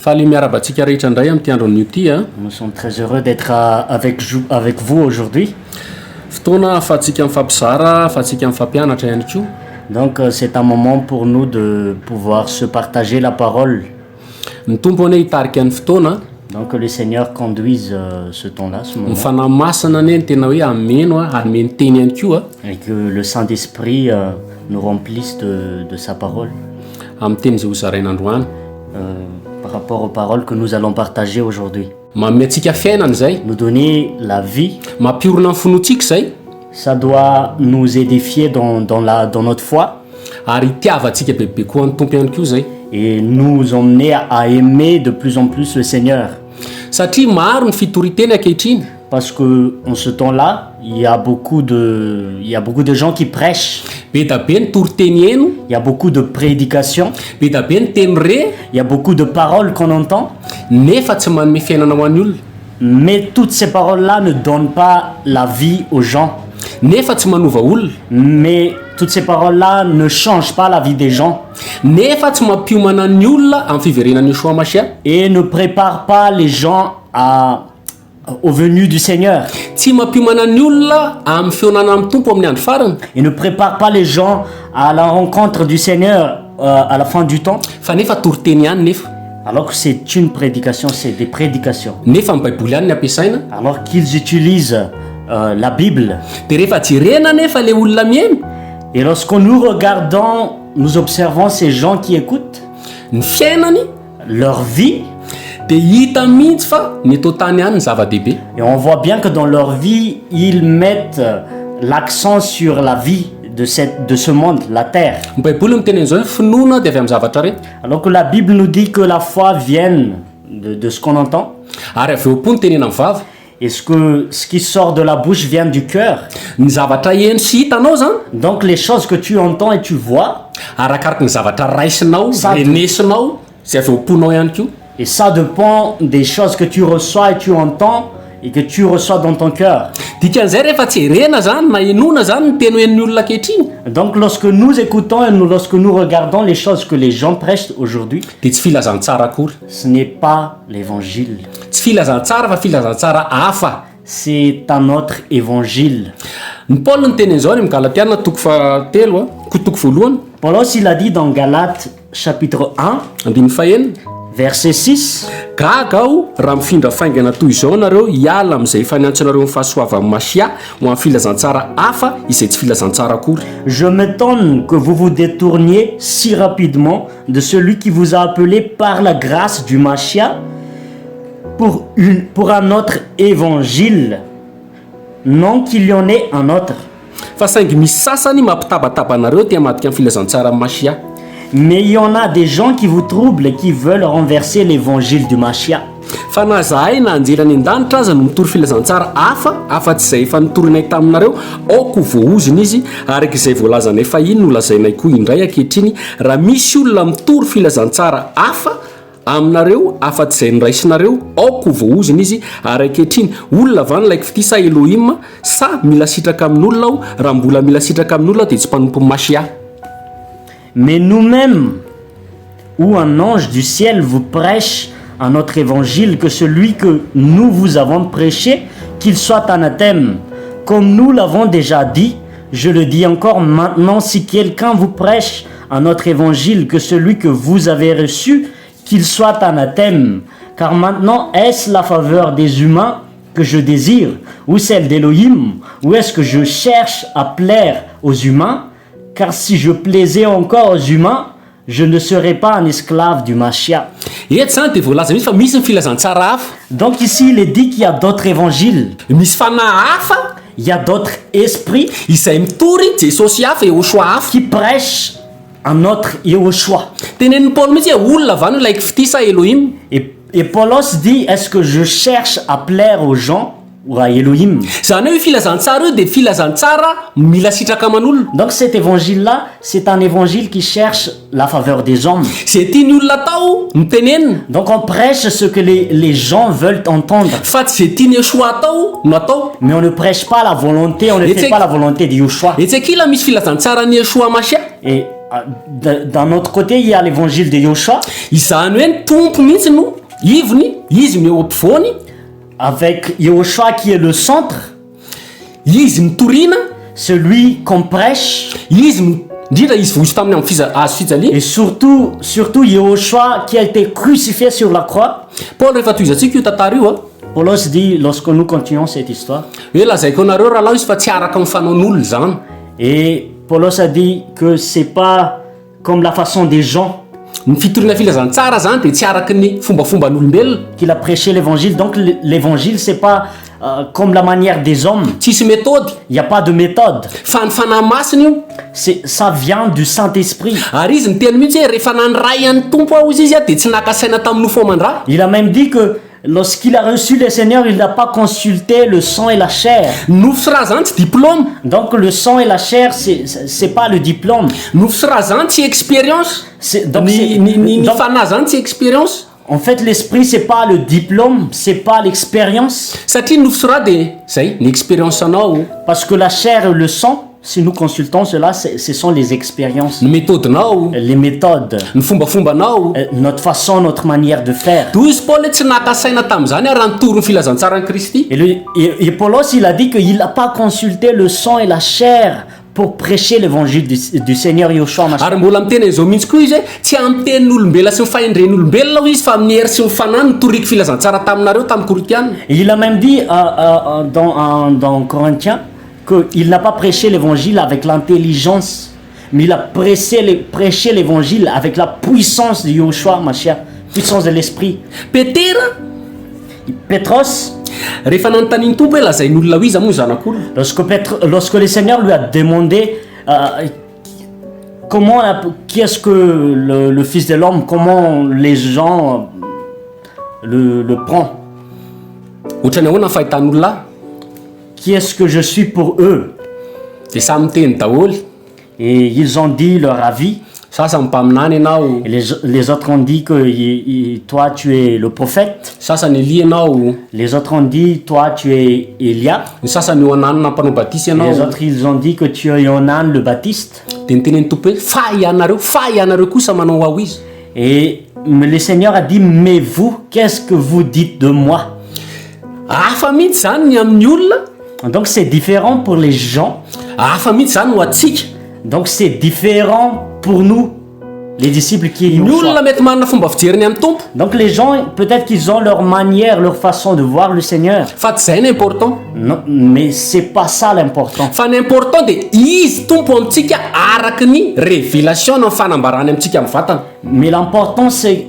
Faly miarahaba antsika rehetra indray amin'ity andro anio ity a. Nous sommes très heureux d'être avec avec vous aujourd'hui. Fotoana ahafahantsika mifampizara, ahafahantsika mifampianatra ihany koa. Donc c'est un moment pour nous de pouvoir se partager la parole. Ny Tompo anie hitarika ny fotoana. Donc que le Seigneur conduise ce temps-là, ce Ny moment. Fanahy Masina anie no tena hoe hameno a, hanome ny teny ihany koa. Et que le Saint-Esprit nous remplisse de de sa parole. Amin'ny teny izay hozaraina androany. Par rapport aux paroles que nous allons partager aujourd'hui. Manome antsika fiainana izay. Nous donner la vie. Mampiorina ny finoantsika izay. Ça doit nous édifier dans dans la dans notre foi. Ary hitiavantsika bebe koa ny Tompo ihany koa izay. Et nous emmener à aimer de plus en plus le Seigneur. Satria maro ny fitorian-teny ankehitriny. Parce que en ce temps là, il y a beaucoup de il y a beaucoup de gens qui prêchent. Be da be ny toriteny heno. Il y a beaucoup de prédications. Be da be ny teny re. Il y a beaucoup de paroles qu'on entend. Nefa tsy manome fiainana ho an'ny olona. Mais toutes ces paroles là ne donnent pas la vie aux gens. Nefa tsy manova olona. Mais toutes ces paroles là ne changent pas la vie des gens. Nefa tsy mampiomana ny olona amin'ny fiverenan'i Yeshua Mashiach. Et ne prépare pas les gens à au venu du Seigneur. Tsy mampiomana ny olona amin'ny fihaonana amin'ny Tompo amin'ny andro farany. Et ne prépare pas les gens à la rencontre du Seigneur à la fin du temps. Fa nefa toriteny ihany nefa. Alors que c'est une prédication, c'est des prédications. Nefa ny Baiboly ihany ny ampiasaina. Alors qu'ils utilisent la Bible. Dia rehefa jerena nefa ilay olona mihaino. Et lorsque nous regardons, nous observons ces gens qui écoutent. Ny fiainany. Leur vie. Dia hita mihitsy fa ny eto an-tany ihany ny zava-dehibe. Et on voit bien que dans leur vie, ils mettent l'accent sur la vie de cette de ce monde, la terre. Ny Baiboly miteny an'izao hoe finoana dia avy amin'ny zavatra re. Alors que la Bible nous dit que la foi vienne de de ce qu'on entend. Ary avy eo am-po ny tenena amin'ny vava. Et ce que ce qui sort de la bouche vient du cœur. Ny zavatra heno sy hitanao zany. Donc les choses que tu entends et tu vois. Arakaraky ny zavatra raisinao, renesinao, izay avy ao am-ponao ihany koa. Et ça depend des choses que tu reçois et tu entends et que tu reçois dans ton cœur. Dikan'izay rehefa jerena zany na henoina zany ny teny henon'ny olona ankehitriny. Donc lorsque nous écoutons et nous lorsque nous regardons les choses que les gens prêchent aujourd'hui. Dia tsy filazantsara akory. Ce n'est pas l'évangile. Tsy filazantsara fa filazantsara hafa. C'est un autre évangile. Ny Paoly niteny an'izao any amin'ny Galatiana toko fahatelo a, ko toko voalohany. Paulos il a dit dans Galates chapitre 1. Andininy fahenina. Verset 6. Gaga aho raha mifindra faingana toy izao nareo hiala amin'izay efa niantso anareo amin'ny fahasoavan'ny Mashia ho amin'ny filazantsara hafa izay tsy filazantsara akory. Je m'étonne que vous vous détourniez si rapidement de celui qui vous a appelé par la grâce du Mashia pour une pour un autre évangile, non qu'il y en ait un autre. Fa saingy misy sasany mampitabataba anareo te hamadika ny filazantsaran'ny Mashia. Mais il y en a des gens qui vous troublent et qui veulent renverser l'évangile du Mashia. Fa na zahay na anjely any an-danitra aza no mitory filazantsara hafa afa-tsy izay efa notorinay taminareo, aoka ho voaozona izy, araka izay voalazanay fahiny no lazainay koa indray ankehitriny, raha misy olona mitory filazantsara hafa aminareo afa-tsy izay noraisinareo, aoka ho voaozona izy, ary ankehitriny, olona va no laiko fitia sa Elohim, sa mila sitraka amin'olona aho, raha mbola mila sitraka amin'olona aho dia tsy mpanompon'i Mashiah. Mais nous-mêmes, ou un ange du ciel vous prêche un autre évangile que celui que nous vous avons prêché, qu'il soit anathème. Comme nous l'avons déjà dit, je le dis encore maintenant, si quelqu'un vous prêche un autre évangile que celui que vous avez reçu, qu'il soit anathème. Car maintenant, est-ce la faveur des humains que je désire, ou celle d'Élohim, ou est-ce que je cherche à plaire aux humains Car si je plaisais encore aux humains, je ne serais pas un esclave du Mashiah. Eto izany dia voalaza mihitsy fa misy ny filazantsara hafa. Donc ici il est dit qu'il y a d'autres évangiles. Misy fanahy hafa. Il y a d'autres esprits. Izay mitory Jesosy hafa, Yehoshua hafa. Qui prêchent un autre Yehoshua. Tenenin'i Paoly mihitsy hoe olona va no ilaiko fitia sa Elohim? Et et Paulos dit est-ce que je cherche à plaire aux gens ou à Elohim? Izany hoe io filazantsara io dia filazantsara mila sitraka aman'olona. Donc cet évangile là, c'est un évangile qui cherche la faveur des hommes. Izay tian'ny olona atao no tenenina. Donc on prêche ce que les les gens veulent entendre. Fa tsy izay tian'i Yeshua atao no atao. Mais on ne prêche pas la volonté, on ne fait pas la volonté de Yeshua. Etsy ankilany misy filazantsaran'i Yeshua Mashiah. Et. D'un autre côté, il y a l'évangile de Yahusha. Izany hoe ny Tompo mihitsy no ivony, Izy no eo ampovoany. Avec Yahusha qui est le centre. Izy no toriana. Celui qu'on prêche. Izy no, indrindra Izy voahoso tamin'ny amin'ny fiza, hazo fijaliana. Et surtout, surtout Yahusha qui a été crucifié sur la croix. Paoly rehefa tohizantsika io tantara io a. Paulos dit, lorsque nous continuons cette histoire. Hoe lazaiko anareo rahalahy izy fa tsy araka ny fanaon'olona izany. Et Paulos a dit que c'est pas comme la façon des gens. Ny fitoriana filazantsara zany dia tsy araka ny fombafomban'olombelona. Qu'il a prêché l'évangile, donc l'évangile c'est pas comme la manière des hommes. Tsisy méthode. Il y a pas de méthode. Fa ny Fanahy Masina io. C'est ça vient du Saint Esprit. Ary izy niteny mihitsy hoe rehefa nandray an'ny Tompo aho hozy izy dia tsy naka saina tamin'ny nofo aman-dra. Il a même dit que Lorsqu'il a reçu le Seigneur, il n'a pas consulté le sang et la chair. Ny nofo sy ra zany tsy diplôme. Donc le sang et la chair, c'est c'est pas le diplôme. Nofo sy ra zany tsy expérience. C'est donc Ny c'est ny ny ny donc fanahy zany tsy expérience. En fait l'esprit c'est pas le diplôme, c'est pas l'expérience. Satria ny nofo sy ra de zay, ny expérience anao. Parce que la chair et le sang, si nous consultons cela, ce sont les expériences. Ny méthode-nao. Les méthodes. Ny fombafombanao. Notre façon, notre manière de faire. Dia hoy izy Paoly hoe tsy naka saina tamin'izany aho raha nitory ny filazantsaran'i Kristy. Et le, et, et Paulos il a dit qu'il n'a pas consulté le sang et la chair pour prêcher l'évangile du, du Seigneur Yeshua Mashiach. Ary mbola miteny an'izao mihitsy koa izy hoe tsy amin'ny tenin'olombelona sy ny fahendren'olombelona hoy izy fa amin'ny hery sy ny fanahy no nitoriako filazantsara taminareo tamin'ny Korintiana. Et il a même dit euh, euh, dans, dans Corinthiens que il n'a pas prêché l'évangile avec l'intelligence mais il a prêché prêché l'évangile avec la puissance de Yeshua Mashiach, puissance de l'esprit. Petera. Petros. Rehefa nanontanian'ny Tompo hoe lazain'olona ho iza moa ny Zanak'olona. Lorsque Petr, lorsque le Seigneur lui a demandé euh, comment qui est-ce que le, le Fils de l'homme, comment les gens le, le prend. Ohatran'ny ahoana ny fahitan'olona ahy? Qui est-ce que je suis pour eux? Dia samy niteny daholo. Et ils ont dit leur avis. Sasany mpaminany ianao. Et les, les autres ont dit que toi tu es le prophète. Sasany Elia ianao. Les autres ont dit toi tu es Elia. Ny sasany Iohanana mpanao batisa ianao. Les autres ils ont dit que tu es Iohanana le Baptiste. Dia nitenen'ny Tompo hoe fa ianareo, fa ianareo kosa manao aho iza? Et le Seigneur a dit mais vous qu'est-ce que vous dites de moi? Hafa mihitsy izany ny amin'ny olona. Donc c'est différent pour les gens. Hafa mihitsy izany ho antsika. Donc c'est différent pour nous, les disciples qui Ny olona mety manana fomba fijery ny amin'ny Tompo. Donc les gens, peut-être qu'ils ont leur manière, leur façon de voir le Seigneur. Fa tsy izay no important. Non, mais c'est pas ça l'important. Fa ny important dia Izy Tompo amintsika araka ny révélation na ny fanambarany amintsika mivantana. Mais l'important c'est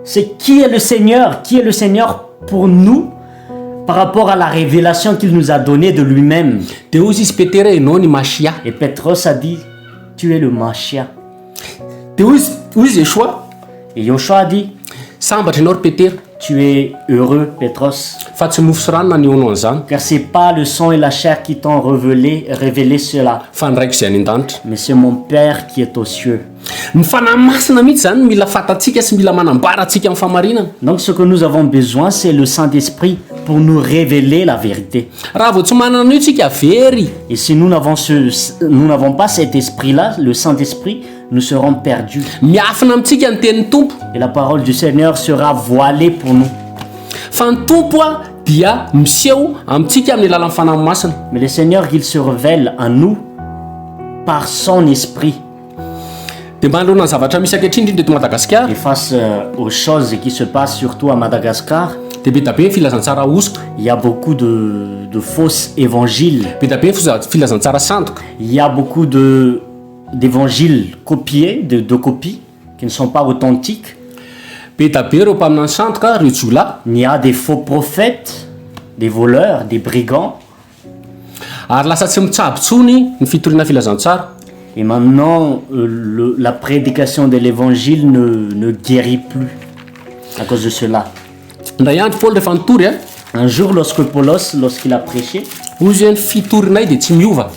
c'est qui est le Seigneur, qui est le Seigneur pour nous par rapport à la révélation qu'il nous a donnée de lui-même. Dia hoy izy Petera ianao ny Mashiah. Et Petros a dit tu es le Mashiah. Dia hoy hoy izy Yeshua. Et Yeshua a dit Sambatra ianao ry Petera. Tu es heureux Petros. Fa tsy nofo sy rano nanehoanao an'izany. Car c'est pas le sang et la chair qui t'ont revelé, révélé cela. Fa ny Raiko izay any an-danitra. Mais c'est mon Père qui est aux cieux. Ny Fanahy Masina mihitsy izany no mila fantatsika sy mila manambara antsika amin'ny fahamarinana. Donc ce que nous avons besoin c'est le Saint-Esprit pour nous révéler la vérité. Raha vao tsy manana an'io tsika, very. Et si nous n'avons ce, nous n'avons pas cet esprit-là, le Saint-Esprit, nous serons perdus. Miafina amintsika ny tenin'ny Tompo. Et la parole du Seigneur sera voilée pour nous. Fa ny Tompo dia miseho amintsika amin'ny alalan'ny Fanahy Masina. Mais le Seigneur il se révèle à nous par son esprit. Dia manoloana ny zavatra misy ankehitriny indrindra eto Madagasikara. Et face aux choses qui se passent surtout à Madagascar. Dia be dia be ny filazantsara hosoka. Il y a beaucoup de de fausses évangiles. Be dia be ny filazantsara sandoka. Il y a beaucoup de d'évangiles copiés, de de copies qui ne sont pas authentiques. Be dia be ireo mpaminany sandoka, ireo jiolahy. Il y a des faux prophètes, des voleurs, des brigands. Ary lasa tsy mitsabo intsony ny fitoriana filazantsara. Et maintenant le la prédication de l'évangile ne ne guérit plus à cause de cela. Indray andro Paoly rehefa nitory a. Un jour lorsque Paulos lorsqu'il a prêché. Hoy izy hoe ny fitorinay dia tsy miova.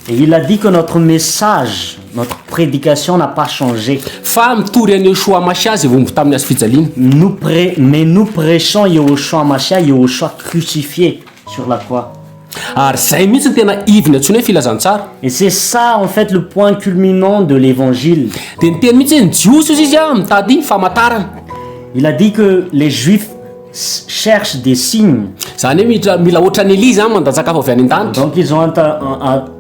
Et il a dit que notre message, notre prédication n'a pas changé. Fa mitory an'i Yeshua Mashiah izay voahombo tamin'ny hazo fijaliana. Nous pré mais nous prêchons Yehoshua Mashiah, Yehoshua crucifié sur la croix. Ary izay mihitsy no tena ivony antsoina hoe filazantsara. Et c'est ça en fait le point culminant de l'évangile. Dia niteny mihitsy hoe ny Jiosy hozy izy mitady famantarana. Il a dit que les juifs cherchent des signes. Izany hoe mila mila ohatran'i Elia izany mandatsa-kafo avy any an-danitra. Donc ils ont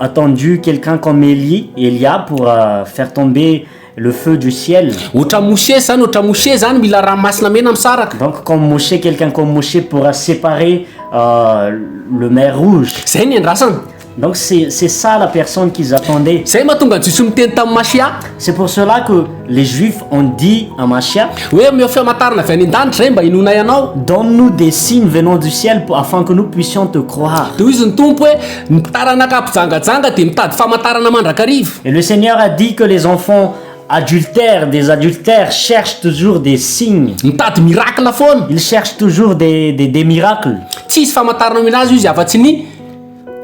attendu quelqu'un comme Elie, Elia pour faire tomber le feu du ciel. Ohatran'i Mosesy izany, ohatran'i Moshe izany mila ranomasina mena misaraka. Donc comme Moshe, quelqu'un comme Moshe pourra séparer le mer rouge. Izay ny andrasana. Donc c'est c'est ça la personne qu'ils attendaient. Izay mahatonga ny Jiosy miteny tamin'i Mashia. C'est pour cela que les juifs ont dit à Mashia. Hoe omeo famantarana avy any an-danitra izay mba hinoanay anao. Donne-nous des signes venant du ciel afin que nous puissions te croire. Dia hoy izy ny Tompo hoe, Ny taranaka mpijangajanga dia mitady famantarana mandrakariva. Et le Seigneur a dit que les enfants adultères des adultères cherchent toujours des signes. Mitady miracle foana. Ils cherchent toujours des des des miracles. Tsy hisy famantarana omena azy hoy izy afa-tsy ny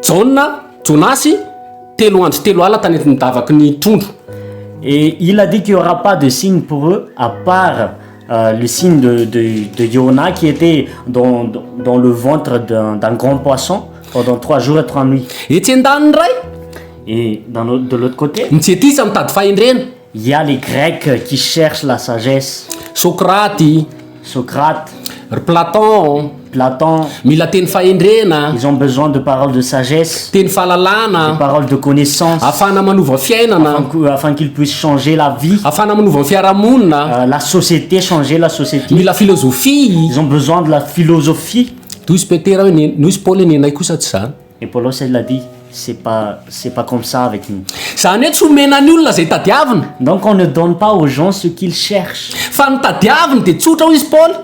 Jaona, Jonasy, telo andro telo alina tany anatin'ny davaky ny trondro. Et il a dit qu'il y aura pas de signe pour eux à part le signe de de de Yona qui était dans dans le ventre d'un d'un grand poisson pendant trois jours et trois nuits. Etsy andaniny indray, Et d'un autre de l'autre côté, ny Jentilisa mitady fahendrena. il y a les Grecs qui cherchent la sagesse. Sokraty, Socrate, ry Platon, Platon, mila teny fahendrena, ils ont besoin de paroles de sagesse, teny fahalalana, des paroles de connaissance, ahafahana manova fiainana, afin afin qu'ils puissent changer la vie, ahafahana manova ny fiarahamonina, la société, changer la société. Mila filozofia. Ils ont besoin de la philosophie. Toy izy Petera hoe, noho izy Paoly hoe, ny anay kosa tsy izany. Et Paulos il a dit, c'est pas, c'est pas comme ça avec nous. Izany hoe tsy omena ny olona izay tadiavina. Donc on ne donne pas aux gens ce qu'ils cherchent. Fa ny tadiaviny dia tsotra hoy izy Paoly.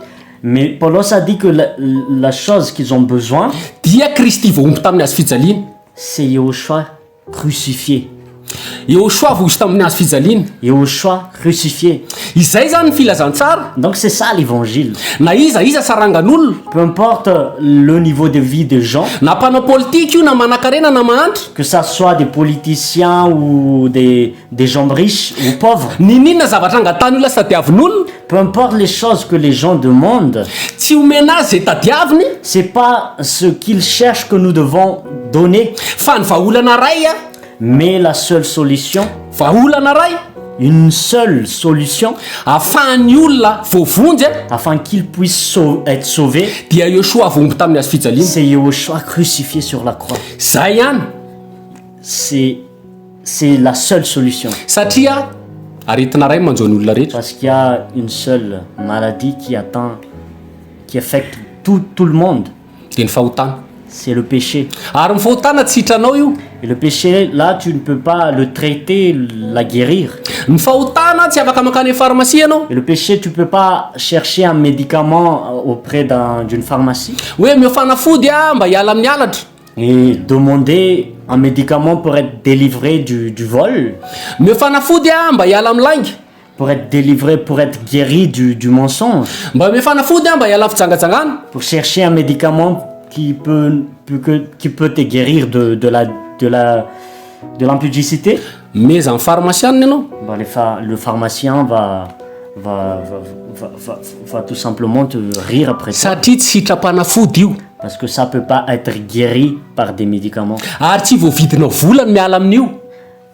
Mais Paulos a dit que la, la chose qu'ils ont besoin. Dia Kristy voahombo tamin'ny hazo fijaliana. C'est Yehoshoa crucifié. Yehoshoa voahoso tamin'ny hazo fijaliana. Yehoshoa crucifié. Izay izany ny filazantsara. Donc c'est ça l'évangile. Na iza iza sarangan'olona. Peu importe le niveau de vie des gens. Na mpanao politika io na manankarena na mahantra. Que ça soit des politiciens ou des des gens riches ou pauvres. N'inon'inona zavatra angatahan'ny olona sy tadiavin'olona. Peu importe les choses que les gens demandent. Tsy omena azy izay tadiaviny. C'est pas ce qu'ils cherchent que nous devons donner. Fa ny vahaolana iray a. Mais la seule solution. Vahaolana iray. Une seule solution. Ahafahan'ny olona voavonjy a. Afin qu'ils puissent être sauvés. Dia Yehoshoa voahombo tamin'ny hazo fijaliana. C'est Yehoshoa crucifié sur la croix. Zay ihany. C'est c'est la seule solution. Satria aretina iray manjo ny olona rehetra. Parce qu'il y a une seule maladie qui atteint qui affecte tout tout le monde. Dia ny fahotana. C'est le péché. Ary ny fahotana tsy sitranao io. Et le péché là tu ne peux pas le traiter, la guérir. Ny fahotana tsy afaka mankany amin'ny pharmacie ianao. Et le péché tu peux pas chercher un médicament auprès d'un d'une pharmacie. Hoe omeo fanafody aho mba hiala amin'ny halatra. Et demander un médicament pour être délivré du du vol. Omeo fanafody aho mba hiala amin'ny lainga. Pour être délivré, pour être guéri du du mensonge. Mba omeo fanafody aho mba hiala amin'ny fijangajangana. Pour chercher un médicament qui peut que qui peut te guérir de de la de la de l'impudicité. Meza amin'ny farmasianina ianao. Mba le fa le pharmacien va va va va va va tout simplement te rire après toi. Satria tsy sitram-panafody io. Parce que ça peut pas être guéri par des médicaments. Ary tsy voavidinao vola ny miala amin'io.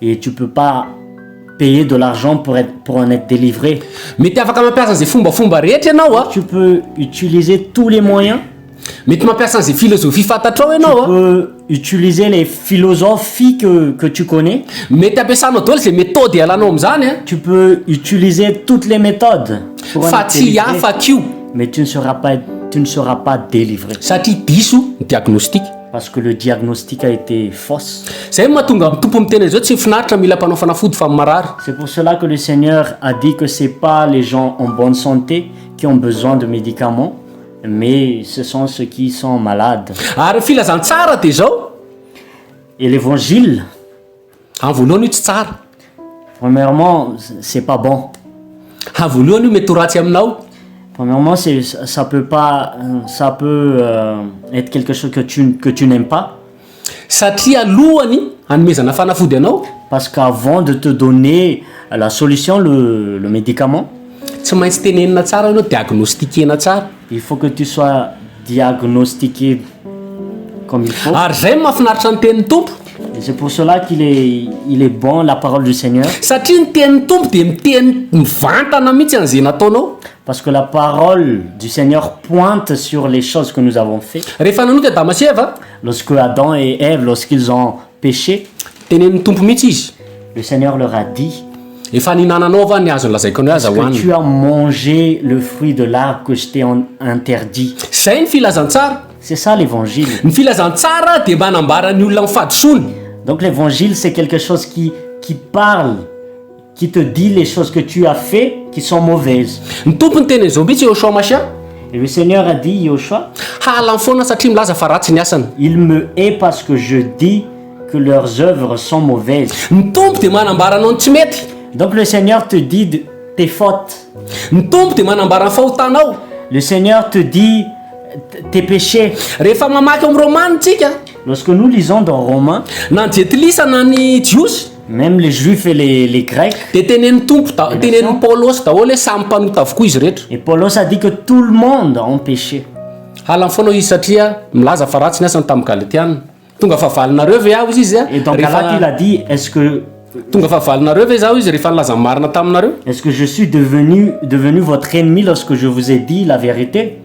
Et tu peux pas payer de l'argent pour être pour en être délivré. Mety afaka mampiasa an'izay fombafomba rehetra ianao a. Tu peux utiliser tous les moyens. Mety mampiasa an'izay filozofia fantatrao ianao a. Tu peux utiliser les philosophies que que tu connais. Mety ampiasanao daholo izay méthode ialanao amin'izany a. Tu peux utiliser toutes les méthodes pour en Fa être tsy délivré. afaka io. Mais tu ne seras pas tu ne seras pas délivré. Satria diso ny diagnostic. Parce que le diagnostic a été fausse. Zay no mahatonga ny Tompo miteny an'izao tsy finaritra mila mpanao fanafody fa marary. C'est pour cela que le Seigneur a dit que c'est pas les gens en bonne santé qui ont besoin de médicaments mais ce sont ceux qui sont malades. Ary ny filazantsara dia izao. Et l'évangile. Amin'ny voalohany io tsy tsara. Premièrement c'est pas bon. Amin'ny voalohany io mety ho ratsy aminao. Premièrement c'est ça peut pas ça peut être quelque chose que tu que tu n'aimes pas. Satria alohan'ny hanomezana fanafody anao. Parce qu'avant de te donner la solution le le médicament. Tsy maintsy tenenina tsara ianao, diagnostiquer-na tsara. Il faut que tu sois diagnostiqué. comme il faut. Ary izay no mahafinaritra ny tenin'ny Tompo. Et c'est pour cela qu'il est, il est bon la parole du Seigneur. Satria ny tenin'ny Tompo dia miteny mivantana mihitsy an'izay nataonao. Parce que la parole du Seigneur pointe sur les choses que nous avons fait. Rehefa nanota Adama sy Eva. Lorsque Adam et Ève, lorsqu'ils ont péché. Tenenin'ny Tompo mihitsy izy. Le Seigneur leur a dit. Efa nihinananao va ny hazo nolazaiko anao hoe aza Est-ce que hohanina? tu as mangé le fruit de l'arbre que je t'ai interdit? Izay ny filazantsara. C'est ça l'évangile. Ny filazantsara dia manambara ny olona amin'ny fahadisoany. Donc l'évangile c'est quelque chose qui qui parle, qui te dit les choses que tu as fait qui sont mauvaises. Ny Tompo niteny an'izao mihitsy Yehoshua Mashiah. Et le Seigneur a dit Yehoshua. Halany foana satria milaza fa ratsy ny asany. Ils me haient parce que je dis que leurs œuvres sont mauvaises. Ny Tompo dia manambara anao ny tsy mety. Donc le Seigneur te dit de tes fautes. Ny Tompo dia manambara ny fahotanao. Le Seigneur te dit tes péchés. Rehefa mamaky ao amin'ny Romana tsika. Lorsque nous lisons dans Romains. Na ny Jentilisa na ny Jiosy. Même les Juifs et les les Grecs. Dia tenenin'ny Tompo da, tenenin'i Paolosy daholo hoe samy mpanota avokoa izy rehetra. Et Paulos a dit que tout le monde ont péché. Halany foana izy satria milaza fa ratsy ny asany tamin'ny Galatiana. Tonga fahavalonareo ve aho izy Et dans Galates il a dit est-ce que Tonga fahavalonareo ve zaho izy rehefa nilaza ny marina taminareo? Est-ce que je suis devenu devenu votre ennemi lorsque je vous ai dit la vérité?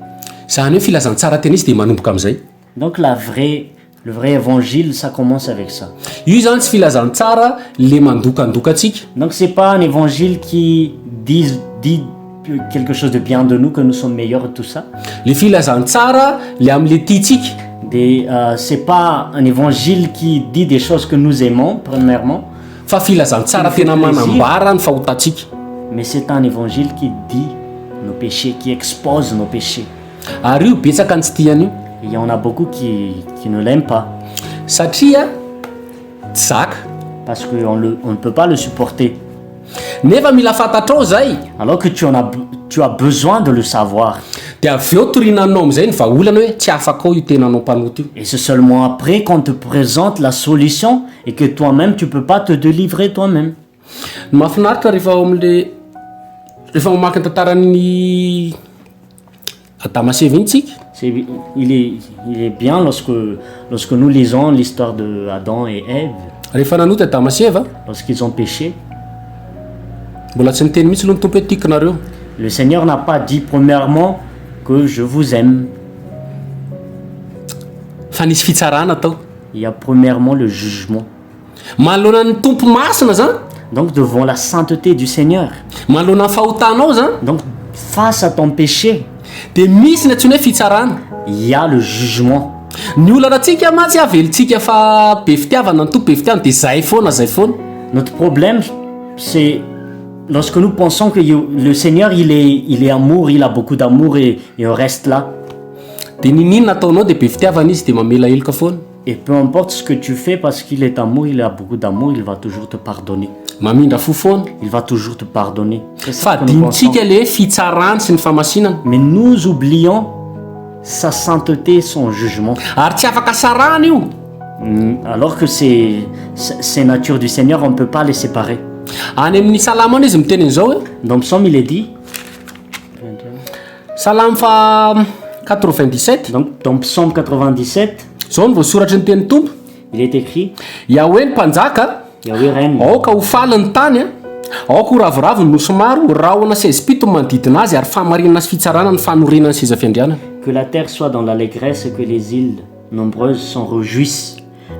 Izany hoe filazantsara tena izy dia manomboka amin'izay. Donc la vraie le vrai évangile ça commence avec ça. Io izany tsy filazantsara le mandokandoka antsika. Donc c'est pas un évangile qui dit dit quelque chose de bien de nous que nous sommes meilleurs et tout ça. Le filazantsara le amle tiantsika. De c'est pas un évangile qui dit des choses que nous aimons premièrement. Fa filazantsara tena manambara ny fahotantsika. Mais c'est un évangile qui dit nos péchés, qui expose nos péchés. Ary io betsaka ny tsy tia an'io. Il y en a beaucoup qui qui ne l'aiment pas. Satria tsy zaka. Parce que on le on ne peut pas le supporter. Nefa mila fantatrao zay. Alors que tu en as tu as besoin de le savoir. Dia avy eo toriana aminao amin'izay ny vahaolana hoe tsy afaka ao io tenanao mpanota io. Et c'est seulement après qu'on te présente la solution et que toi-même tu peux pas te delivrer toi-même. Ny mahafinaritra rehefa ao amin'le rehefa mamaky ny tantaran'ny Adama sy Eva iny tsika. C'est il est il est bien lorsque lorsque nous lisons l'histoire de Adam et Ève. Rehefa nanota Adama sy Eva. Lorsqu'ils ont péché. Mbola tsy niteny mihitsy aloha ny Tompo hoe tiako nareo. Le Seigneur n'a pas dit premièrement que je vous aime. Fa nisy fitsarana tao. Il y a premièrement le jugement. Manoloana ny Tompo masina zany. Donc devant la sainteté du Seigneur. Manoloana ny fahotanao zany. Donc face à ton péché. Dia misy ny antsoina hoe fitsarana. Il y a le jugement. Ny olana antsika mantsy avelintsika fa be fitiavana ny Tompo be fitiavana dia zay foana zay foana. Notre problème c'est lorsque nous pensons que le Seigneur il est il est amour, il a beaucoup d'amour et et on reste là. Dia n'inon'inona ataonao dia be fitiavana izy dia mamela heloka foana. Et peu importe ce que tu fais parce qu'il est amour, il a beaucoup d'amour, il va toujours te pardonner. Mamindra fo foana. Il va toujours te pardonner. C'est Fa ça que nous pensons. adinontsika le hoe fitsarany sy ny famasinana. Mais nous oublions sa sainteté, son jugement. Ary tsy afaka sarahana io. Alors que c'est c'est nature du Seigneur, on ne peut pas les séparer. Any amin'ny Salamo any izy miteny an'izao hoe. Dans Psaume il est dit. Salamo faha 97. Donc dans Psaume 97. Zao no voasoratry ny tenin'ny Tompo. Il est écrit. Yahweh ny mpanjaka. Yahweh règne. Aoka ho faly ny tany a. Aoka ho ravoravo ny nosy maro, rahona sy haizim-pito ny manodidina azy, ary fahamarinana sy fitsarana ny fanorenan'ny seza fiandrianany. Que la terre soit dans l'allégresse et que les îles nombreuses s'en rejouissent.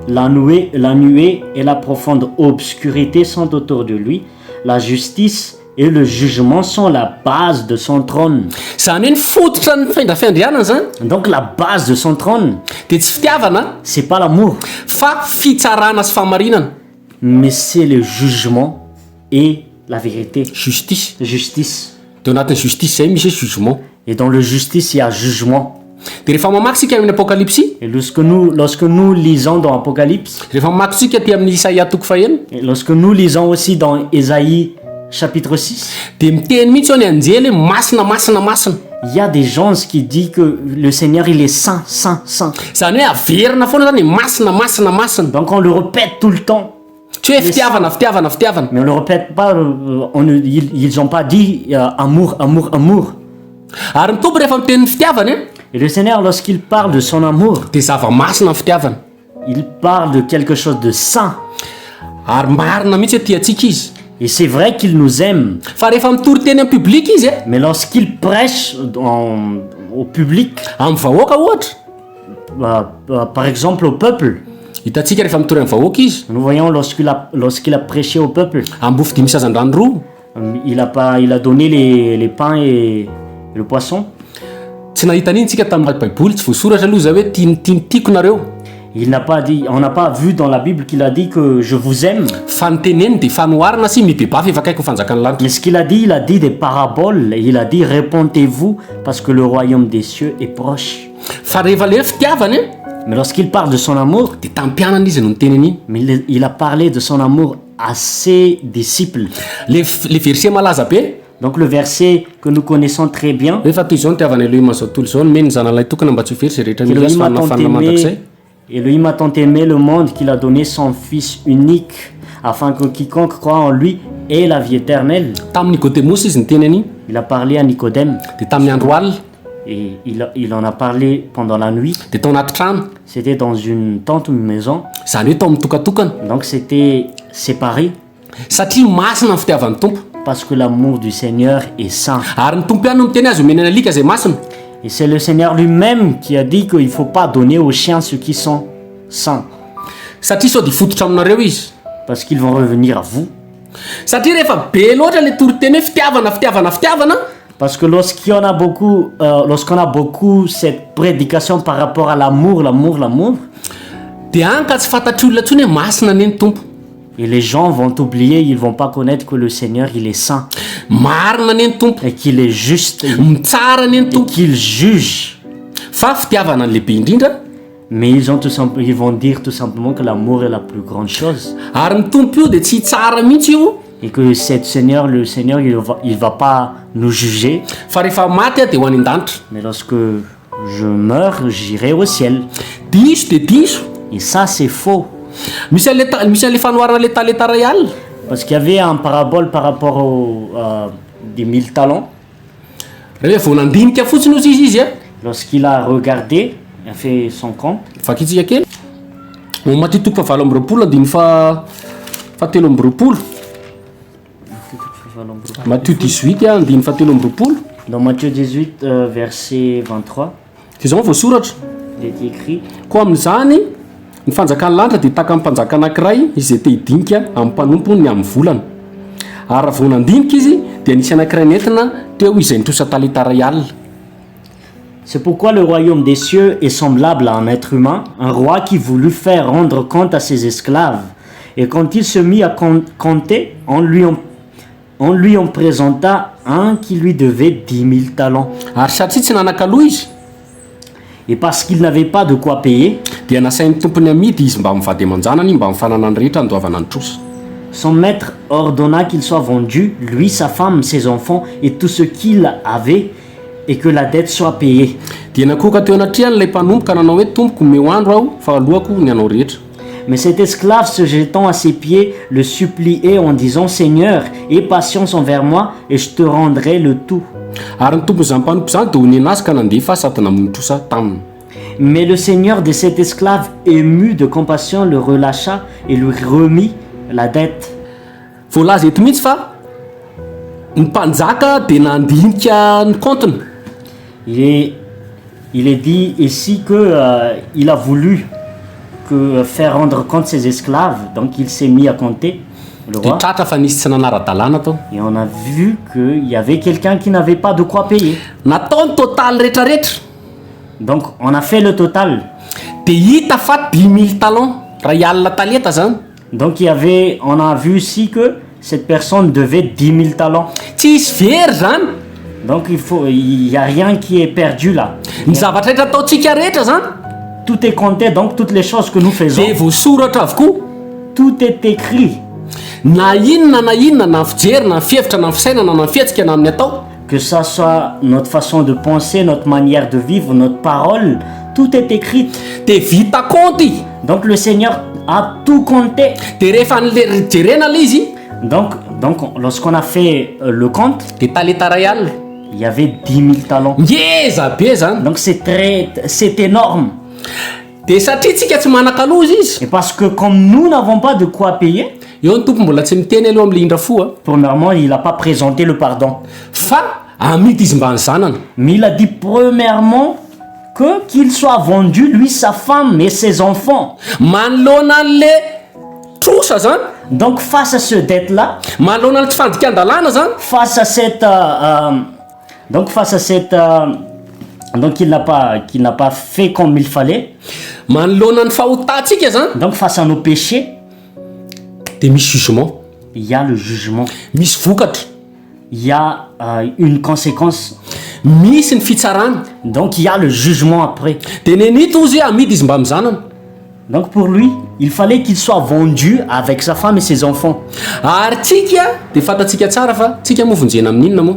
La nuée, la nuée et la profonde obscurité sont autour de lui. La justice et le jugement sont la base de son trône. Zany hoe ny fototra ny fendra fiandrianana zany. Donc la base de son trône. Dia tsy fitiavana. C'est pas l'amour. Fa fitsarana sy fahamarinana. Mais c'est le jugement et la vérité. Justice. Justice. Dia ao anatin'ny justice zay misy hoe jugement. Et dans le justice il y a jugement. Dia rehefa mamaky isika amin'ny Apokalypsy. Et lorsque nous, lorsque nous lisons dans Apocalypse. Rehefa mamaky isika aty amin'ny Isaia toko fahenina. Et lorsque nous lisons aussi dans Esaïe chapitre 6. Dia miteny mihitsy ao ny anjely hoe masina, masina, masina. Il y a des gens qui disent que le Seigneur il est saint, saint, saint. Zany hoe averina foana zany masina, masina, masina. Donc on le répète tout le temps. Tsy hoe fitiavana, fitiavana, fitiavana. Mais on le répète pas, on ne, ils, ils ont pas dit amour, amour, amour. Ary ny Tompo rehefa miteny ny fitiavany. Et le Seigneur, lorsqu'il parle de son amour, dia zava-masina ny fitiavana. Il parle de quelque chose de saint. Ary marina mihitsy hoe tia antsika izy. Et c'est vrai qu'il nous aime. Fa rehefa mitory teny amin'ny public izy e. Mais lorsqu'il prêche en, au public. Amin'ny vahoaka ohatra. Par exemple au peuple. Hitantsika rehefa mitory amin'ny vahoaka izy. Nous voyons lorsqu'il a, lorsqu'il a prêché au peuple. Amin'ny mofo dimy sy hazandrano roa. Il a pas, il a donné les, les pains et le poisson. Tsy nahita an'iny tsika tamin'ny Baiboly, tsy voasoratra aloha zay hoe tiany tiany tiako nareo. Il n'a pas dit, on n'a pas vu dans la Bible qu'il a dit que je vous aime. Fa ny teneny dia fanoharana sy mibebaha fa efa akaiky ny fanjakan'ny lanitra. Mais ce qu'il a dit, il a dit des paraboles et il a dit repentez-vous parce que le royaume des cieux est proche. Fa rehefa le hoe fitiavana e. Mais lorsqu'il parle de son amour. Dia tamin'ny mpianany izy no niteny an'iny. Mais il, il a parlé de son amour à ses disciples. Le, le verset malaza be. Donc le verset que nous connaissons très bien. Hoe fa toy izao no nitiavan'i Elohim an'izao tontolo izao, nomeny ny Zanany lahitokana mba tsy ho very izay rehetra mino Azy Elohim fa a hanana tant fanina aimé, mandrakizay. Elohim a tant aimé le monde qu'il a donné son Fils unique, afin que quiconque croit en lui ait la vie éternelle. Tamin'i Nikodemosy izy niteny an'iny. Il a parlé à Nicodème. Dia tamin'ny andro alina. Et il, il en a parlé pendant la nuit. Dia tao anaty trano. C'était dans une tente ou une maison. Izany hoe tao mitokatokana. Donc c'était séparé. Satria masina ny fitiavan'ny Tompo. Parce que l'amour du Seigneur est saint. Ary ny Tompo ihany no miteny azy omena ny alika izay masina. Et c'est le Seigneur lui-même qui a dit qu'il faut pas donner aux chiens ceux qui sont saints. Satria sao dia hifototra aminareo izy. Parce qu'ils vont revenir à vous. Satria rehefa be loatra le toriteny hoe fitiavana, fitiavana, fitiavana. Parce que lorsqu'il y en a beaucoup, lorsqu'on a beaucoup cette prédication par rapport à l'amour, l'amour, l'amour. Dia hany ka tsy fantatry olona intsony hoe masina anie ny Tompo. Et les gens vont oublier, ils vont pas connaître que le Seigneur, il est saint. Marina anie ny Tompo. Et qu'il est juste. Mitsara anie ny Tompo. Et qu'il juge. Fa fitiavana ny lehibe indrindra. Mais ils ont tout simple, ils vont dire tout simplement que l'amour est la plus grande chose. Ary ny Tompo io dia tsy hitsara mihitsy io. Et que cet Seigneur, le Seigneur, il va, il va pas nous juger. Fa rehefa maty aho dia ho any an-danitra. Mais lorsque je meurs, j'irai au ciel. Diso dia diso. Et ça, c'est faux. Misy an'le ta- misy an'le fanoharana le talenta iray alina. Parce qu'il y avait un parabole par rapport au des 1000 talents. Raha hoe vao nandinika fotsiny ozy izy izy a. Lorsqu'il a regardé, il a fait son compte. Vakintsika kely. Ao Matio toko fahavalo amby roapolo andininy faha fahatelo amby roapolo. Matio 18 a andininy fahatelo amby roapolo. Dans Matthieu 18, verset 23. Dia izao no voasoratra. Il est écrit. Koa amin'izany, ny fanjakan'ny lanitra dia tahaka ny mpanjaka anankiray izay te hidinika amin'ny mpanompony ny amin'ny volana. Ary raha vao nandinika izy, dia nisy anankiray nentina teo izay nitrosa talenta iray alina. C'est pourquoi le royaume des cieux est semblable à un être humain, un roi qui voulut faire rendre compte à ses esclaves. Et quand il se mit à compter, on lui en, on lui en présenta un qui lui devait 10 000 talents. Ary satria tsy nanan-kaloa izy, Et parce qu'il n'avait pas de quoi payer, dia nasain'ny tompony amidy izy mbamin'ny vady aman-janany mbamin'ny fananany rehetra handoavana ny trosa. Son maître ordonna qu'il soit vendu, lui, sa femme, ses enfants et tout ce qu'il avait, et que la dette soit payée. Dia niankohoka teo anatrehany ilay mpanompo ka nanao hoe, Tompoko, omeo andro aho, fa haloako ny anao rehetra. Mais cet esclave se jetant à ses pieds le suppliait en disant, Seigneur, aie patience envers moi, et je te rendrai le tout. Ary ny tompon'izany mpanompo izany dia onena azy ka nandefa sady namono trosa taminy. Mais le seigneur de cet esclave, ému de compassion, le relâcha et lui remit la dette. Voalaza eto mihitsy fa ny mpanjaka dia nandinika ny kaontiny. Il est, il est dit ici que il a voulu que faire rendre compte ses esclaves, donc il s'est mis à compter, le Dia roi. tratra fa nisy tsy nanara-dalàna tao. Et on a vu qu'il y avait quelqu'un qui n'avait pas de quoi payer. Natao ny totaly rehetrarehetra. Donc on a fait le total. Dia hita fa 10 000 talents, iray alina talenta zany. Donc il y avait, on a vu aussi que cette personne devait 10 000 talents. Tsisy very zany. Donc il faut, il y a rien qui est perdu là. Ny zavatra rehetra ataontsika rehetra zany. Tout est compté, donc toutes les choses que nous faisons. Dia voasoratra avokoa. Tout est écrit. Na inona na inona, na ny fijery, na ny fihevitra, na ny fisainana, na ny fihetsika, na amin'ny atao. Que ça soit notre façon de penser, notre manière de vivre, notre parole, tout est écrit. Dia vita kaonty. Donc le Seigneur a tout compté. Dia rehefa nle jerena le izy. Donc, donc lorsqu'on a fait le compte, Dia talenta iray alina. Il y avait 10 000 talents. Ngeza be zany. Donc c'est très, c'est énorme. De satria tsika tsy manan-kaloa hoy izy. Et parce que comme nous n'avons pas de quoi payer, Eo ny Tompo mbola tsy miteny aloha am'le indra fo a. Premièrement, il n'a pas présenté le pardon. Fa amidy izy mba ny zanany. Mais il a dit premièrement que qu'il soit vendu, lui, sa femme et ses enfants. Manoloana an'le trosa zany. Donc face à ce dette-là, Manoloana ny tsy fandikan-dalàna zany. Face à cette, donc face à cette, donc qu'il n'a pas fait comme il fallait. Manoloana ny fahotantsika zany. Donc face à nos péchés, De misy jugement. Il y a le jugement. Misy vokatra. Il y a une conséquence. Misy ny fitsarana. Donc il y a le jugement après. De nenito izy hoe amidy izy mba amin'ny zanany. Donc pour lui, il fallait qu'il soit vendu avec sa femme et ses enfants. Ary tsika de fantatsika tsara fa tsika moa vonjena amin'inona moa?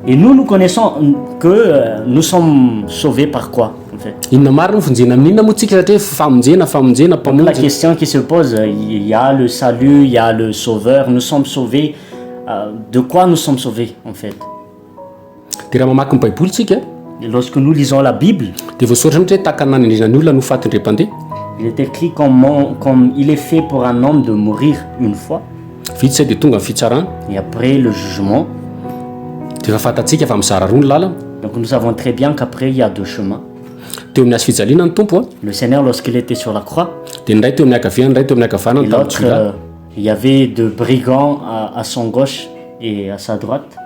Et nous, nous connaissons que nous sommes sauvés par quoi, en fait? Inona marina vonjena amin'inona moa tsika satria famonjena famonjena La mpamonjy? Question qui se pose, il y a le salut, il y a le sauveur, nous sommes sauvés. De quoi nous sommes sauvés, en fait? De raha mamaky ny baiboly tsika, Et lorsque nous lisons la Bible, de voasoratra mihitsy hoe tahaka nanendrena ny olona no faty indray mpandeha. Il est écrit comme il est fait pour un homme de mourir une fois, Vita zay de tonga ny fitsarana. Et après le jugement. De efa fantatsika fa mizara roa ny lalana. Donc nous savons très bien qu'après il y a deux chemins. Teo amin'ny hazo fijaliana ny Tompo a. Le Seigneur, lorsqu'il était sur la croix, De ny ray teo amin'ny ankavia, ny ray teo amin'ny ankavanana et tamin'ny l'autre, jiolahy. il y avait deux brigands à son gauche et à sa droite.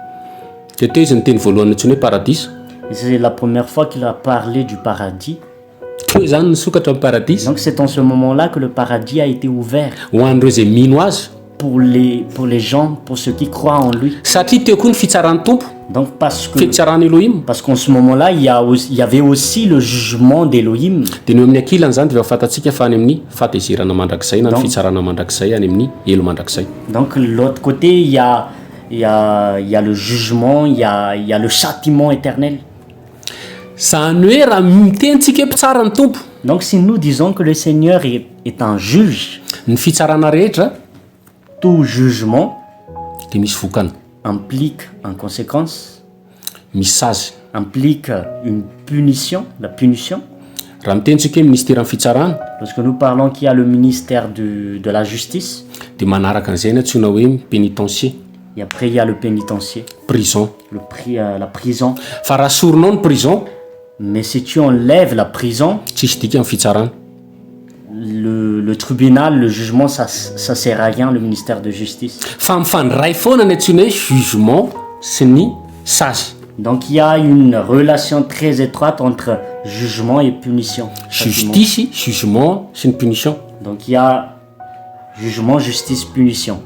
De teo izy ny teny voalohany antsoiny hoe paradisa. Et c'est la première fois qu'il a parlé du paradis. Teo zany nisokatra ny paradisa. Donc c'est en ce moment-là que le paradis a été ouvert Ho an'ireo zay mino azy. pour les gens, pour ceux qui croient en lui. Satria teo koa ny fitsaran'ny Tompo. Donc parce que Fitsarana Elohim. Parce qu'en ce moment-là, il y avait aussi le jugement d'Élohim. De ny eo amin'ny akilany zany de efa fantatsika fa any amin'ny fahatezerana mandrakizay na ny Donc- fitsarana mandrakizay any amin'ny helo mandrakizay. Donc l'autre côté, il y a le jugement, il y a le châtiment éternel. Zany hoe raha miteny tsika hoe mpitsara ny Tompo, Donc si nous disons que le Seigneur est un juge, ny fitsarana rehetra tout jugement de misy vokany. Implique en conséquence, Misy sazy. Implique une punition, la punition. Raha miteny tsika hoe ministère ny fitsarana, Lorsque nous parlons qu'il y a le ministère de la justice, de manaraka an'izay ny antsoina hoe pénitencier. Et après il y a le pénitencier, Prison. la prison. Fa raha esorinao ny prison, Mais si tu enlèves la prison, tsisy dika ny fitsarana. le tribunal, le jugement, ça sert à rien, le ministère de justice. Fa mifandray foana ny antsoina hoe jugement sy ny sazy. Donc il y a une relation très étroite entre jugement et punition. Châtiment. Justice, jugement sy ny punition. Donc il y a jugement, justice, punition.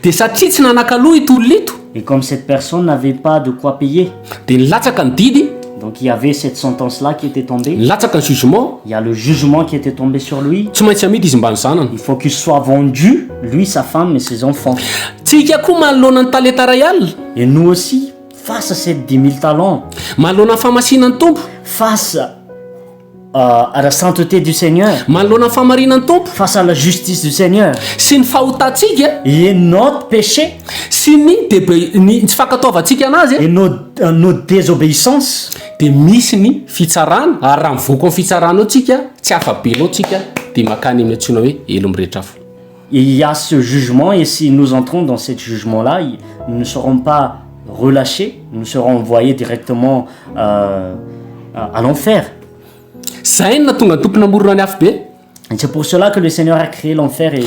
De satria tsy nanan-kaloa ito olona ito, Et comme cette personne n'avait pas de quoi payer, de nilatsaka ny didy. Donc il y avait cette sentence-là qui était tombée. Nilatsaka ny jugement. Il y a le jugement qui était tombé sur lui. Tsy maintsy amidy izy mba ny zanany. Il faut qu'il soit vendu, lui, sa femme et ses enfants. Tsika koa manoloana ny talenta ray alina, Et nous aussi, face à ces 10 000 talents, manoloana ny fahamasinan'ny Tompo, face à la sainteté du Seigneur, manoloana ny fahamarinan'ny Tompo face à la justice du Seigneur, sy ny fahotantsika et notre péché sy ny debe ny tsy fankatoavantsika anazy, et nos désobéissances, de misy ny fitsarana ary raha mivoaka amin'ny fitsarana ao tsika tsy afa-bela ao tsika de makany amin'ny antsoina hoe helo mirehitra afo. Il y a ce jugement et si nous entrons dans ce jugement-là, nous ne serons pas relâchés, nous serons envoyés directement à l'enfer. Zay no nahatonga ny Tompo namorona ny afo be. Et c'est pour cela que le Seigneur a créé l'enfer et,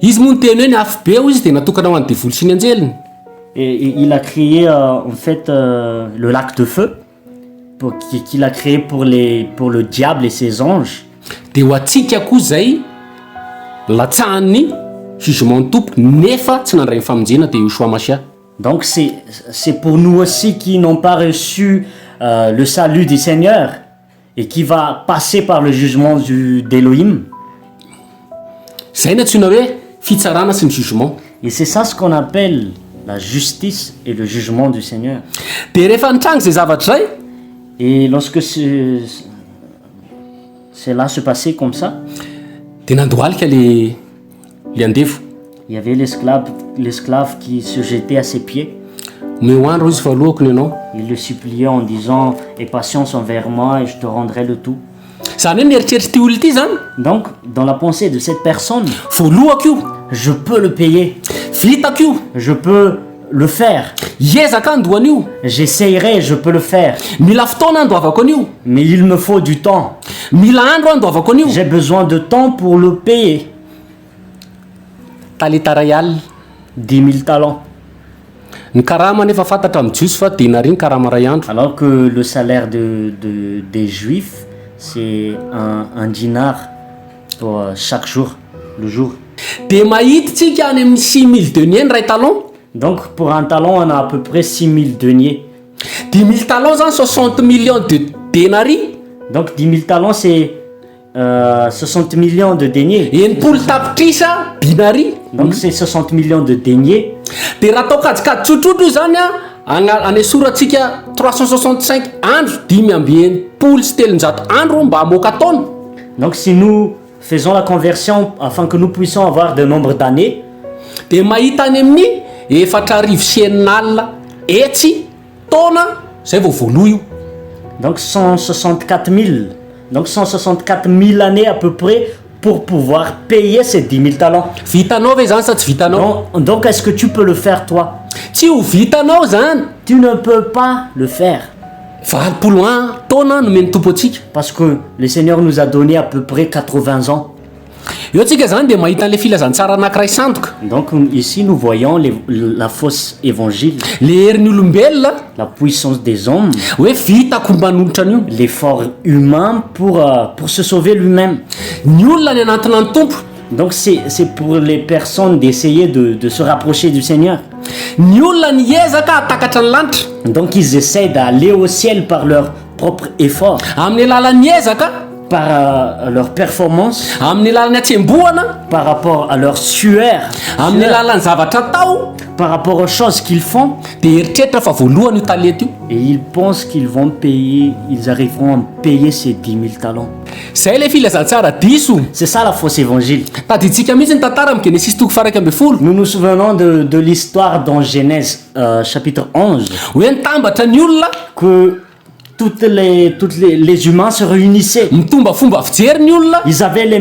Izy moa ny teny hoe ny afo be ao izy de natokana ho an'ny devoly sy ny anjeliny. et il a créé en fait le lac de feu qu'il a créé pour le diable et ses anges. De ho atsika koa zay latsahan'ny jugement ny Tompo nefa tsy nandray ny famonjena de Yeshua Mashiah. Donc c'est pour nous aussi qui n'ont pas reçu le salut du Seigneur et qui va passer par le jugement d'Élohim. Zay ny antsoina hoe fitsarana sy ny jugement. Et c'est ça ce qu'on appelle la justice et le jugement du Seigneur. De rehefa nitranga zay zavatra zay, Et lorsque cela se passait comme ça, de nandohalika le andevo. Il y avait l'esclave qui se jetait à ses pieds. Omeo andro izy fa aloako ny anao. Il le suppliait en disant, Aie patience envers moi et je te rendrai le tout. Zany hoe ny eritreritr'ity olona ity zany. Donc, dans la pensée de cette personne. Voalohako io. Je peux le payer. Vitako io. Je peux le faire. Hiezaka handoa an'io. J'essayerai, je peux le faire. Mila fotoana handoavako an'io. Mais il me faut du temps. Mila andro handoavako an'io. J'ai besoin de temps pour le payer. Talenta iray alina. 10 000 talents. Ny karama anefa fantatra amin'ny Jiosy fa denaria ny karama iray andro. Alors que le salaire de de des juifs c'est un un dinar pour chaque jour, le jour. Dia mahita tsika any amin'ny 6000 deniers ny iray talent. Donc pour un talent on a à peu près 6000 deniers. 10 000 talents zany 60 millions de denaria. Donc 10 000 talents, c'est 60 millions de deniers. 60 tapitrisa dinaria. Donc c'est 60 millions de deniers. Dia raha atao kajikajy tsotsotra io zany a, agna- anesorantsika 365 andro, 365 andro mba hamoaka taona. Donc si nous faisons la conversion afin que nous puissions avoir de nombre d'années, dia mahita any amin'ny 640 taona zay vao voaloa io. Donc 164 000. Donc 164 000 années à peu près pour pouvoir payer ces 10 000 talents. Vitanao ve zany sa tsy vitanao? Donc est-ce que tu peux le faire, toi? Tsy ho vitanao zany. Tu ne peux pas le faire. 80 an taona nomeny Tompo atsika. Parce que le Seigneur nous a donné à peu près 80 ans. Eo atsika zany dia mahita an'le filazantsara anankiray sandoka. Donc ici nous voyons la fausse évangile. Le herin'ny olombelona. La puissance des hommes. Hoe vitako manolotra an'io. L'effort humain pour se sauver lui-même. Ny olona ny anantona ny Tompo. Donc c'est pour les personnes d'essayer de se rapprocher du Seigneur. Ny olona ny ezaka hahatakatra ny lanitra. Donc ils essaient d'aller au ciel par leur propre effort. Amin'ny alalan'ny ezaka. Par leur performance. Amin'ny alalan'ny hatsembohana. Par rapport à leur sueur. Amin'ny alalan'ny zavatra atao. Par rapport aux choses qu'ils font. Dia eritreritra fa voalohany io talenta io. Et ils pensent qu'ils vont payer, ils arriveront à payer ces 10 000 talents. Zay le filazantsara diso. C'est ça la fausse évangile. Tadidintsika mihitsy ny tantara amin'ny Genesis toko faha-11. Nous nous souvenons de l'histoire dans Genèse chapitre 11. Hoe nitambatra ny olona. Que toutes les humains se réunissaient. Mitovy fomba fijery ny olona. Ils avaient la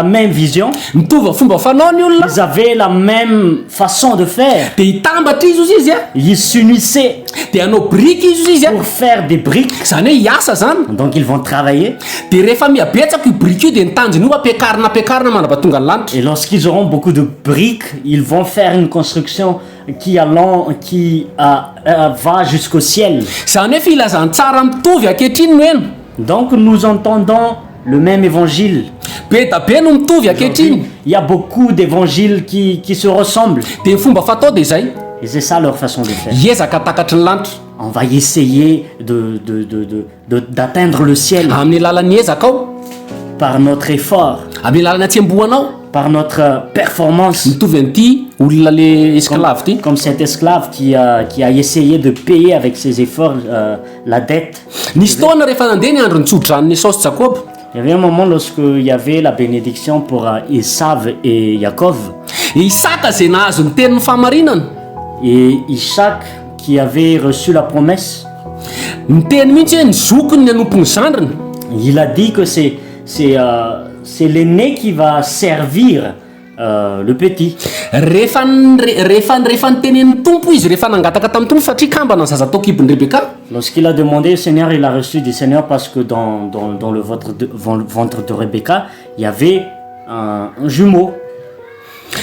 même vision. Mitovy fomba fanao ny olona. Ils avaient la même façon de faire. Dia hitambatra izy ozy izy a. Ils s'unissaient. Dia hanao briky izy ozy izy a. Pour faire des briques. Zany hoe hiasa zany. Donc ils vont travailler. Dia rehefa mihabetsaka io briky io dia ny tanjony io ampiakarina ampiakarina mandrapatonga ny lanitra. Et lorsqu'ils auront beaucoup de briques, ils vont faire une construction qui va jusqu'au ciel. Zany hoe filazantsara mitovy ankehitriny no heno. Donc nous entendons le même évangile. Be da be no mitovy ankehitriny. Il y a beaucoup d'évangiles qui se ressemblent. Dia ny fomba fatao dia zay. Et c'est ça leur façon de faire. Hiezaka takatry ny lanitra. On va essayer d'atteindre le ciel. Amin'ny alalan'ny ezaka ao. Par notre effort. Amin'ny alalan'ny hatsembohanao. Par notre performance. Mitovy an'ity olona le esclave ty. Comme cet esclave qui a essayé de payer avec ses efforts la dette. Nisy taona rehefa nandeha ny andro ny tsodranony Esao sy Jakoba. Il y avait un moment lorsqu'il y avait la bénédiction pour Esav et Jacob. Isaka zay nahazo ny tenin'ny fahamarinana. Et Isaac qui avait reçu la promesse. Ny teny mihitsy hoe ny zokiny ny hanompo ny zandriny. Il a dit que c'est l'aîné qui va servir le petit. Rehefa rehefa nitenen'ny Tompo izy rehefa nangataka tamin'ny Tompo satria kambana ny zaza tao kibony Rebeka. Lorsqu'il a demandé au Seigneur, il a reçu du Seigneur parce que dans le ventre de Rebecca, il y avait un jumeau.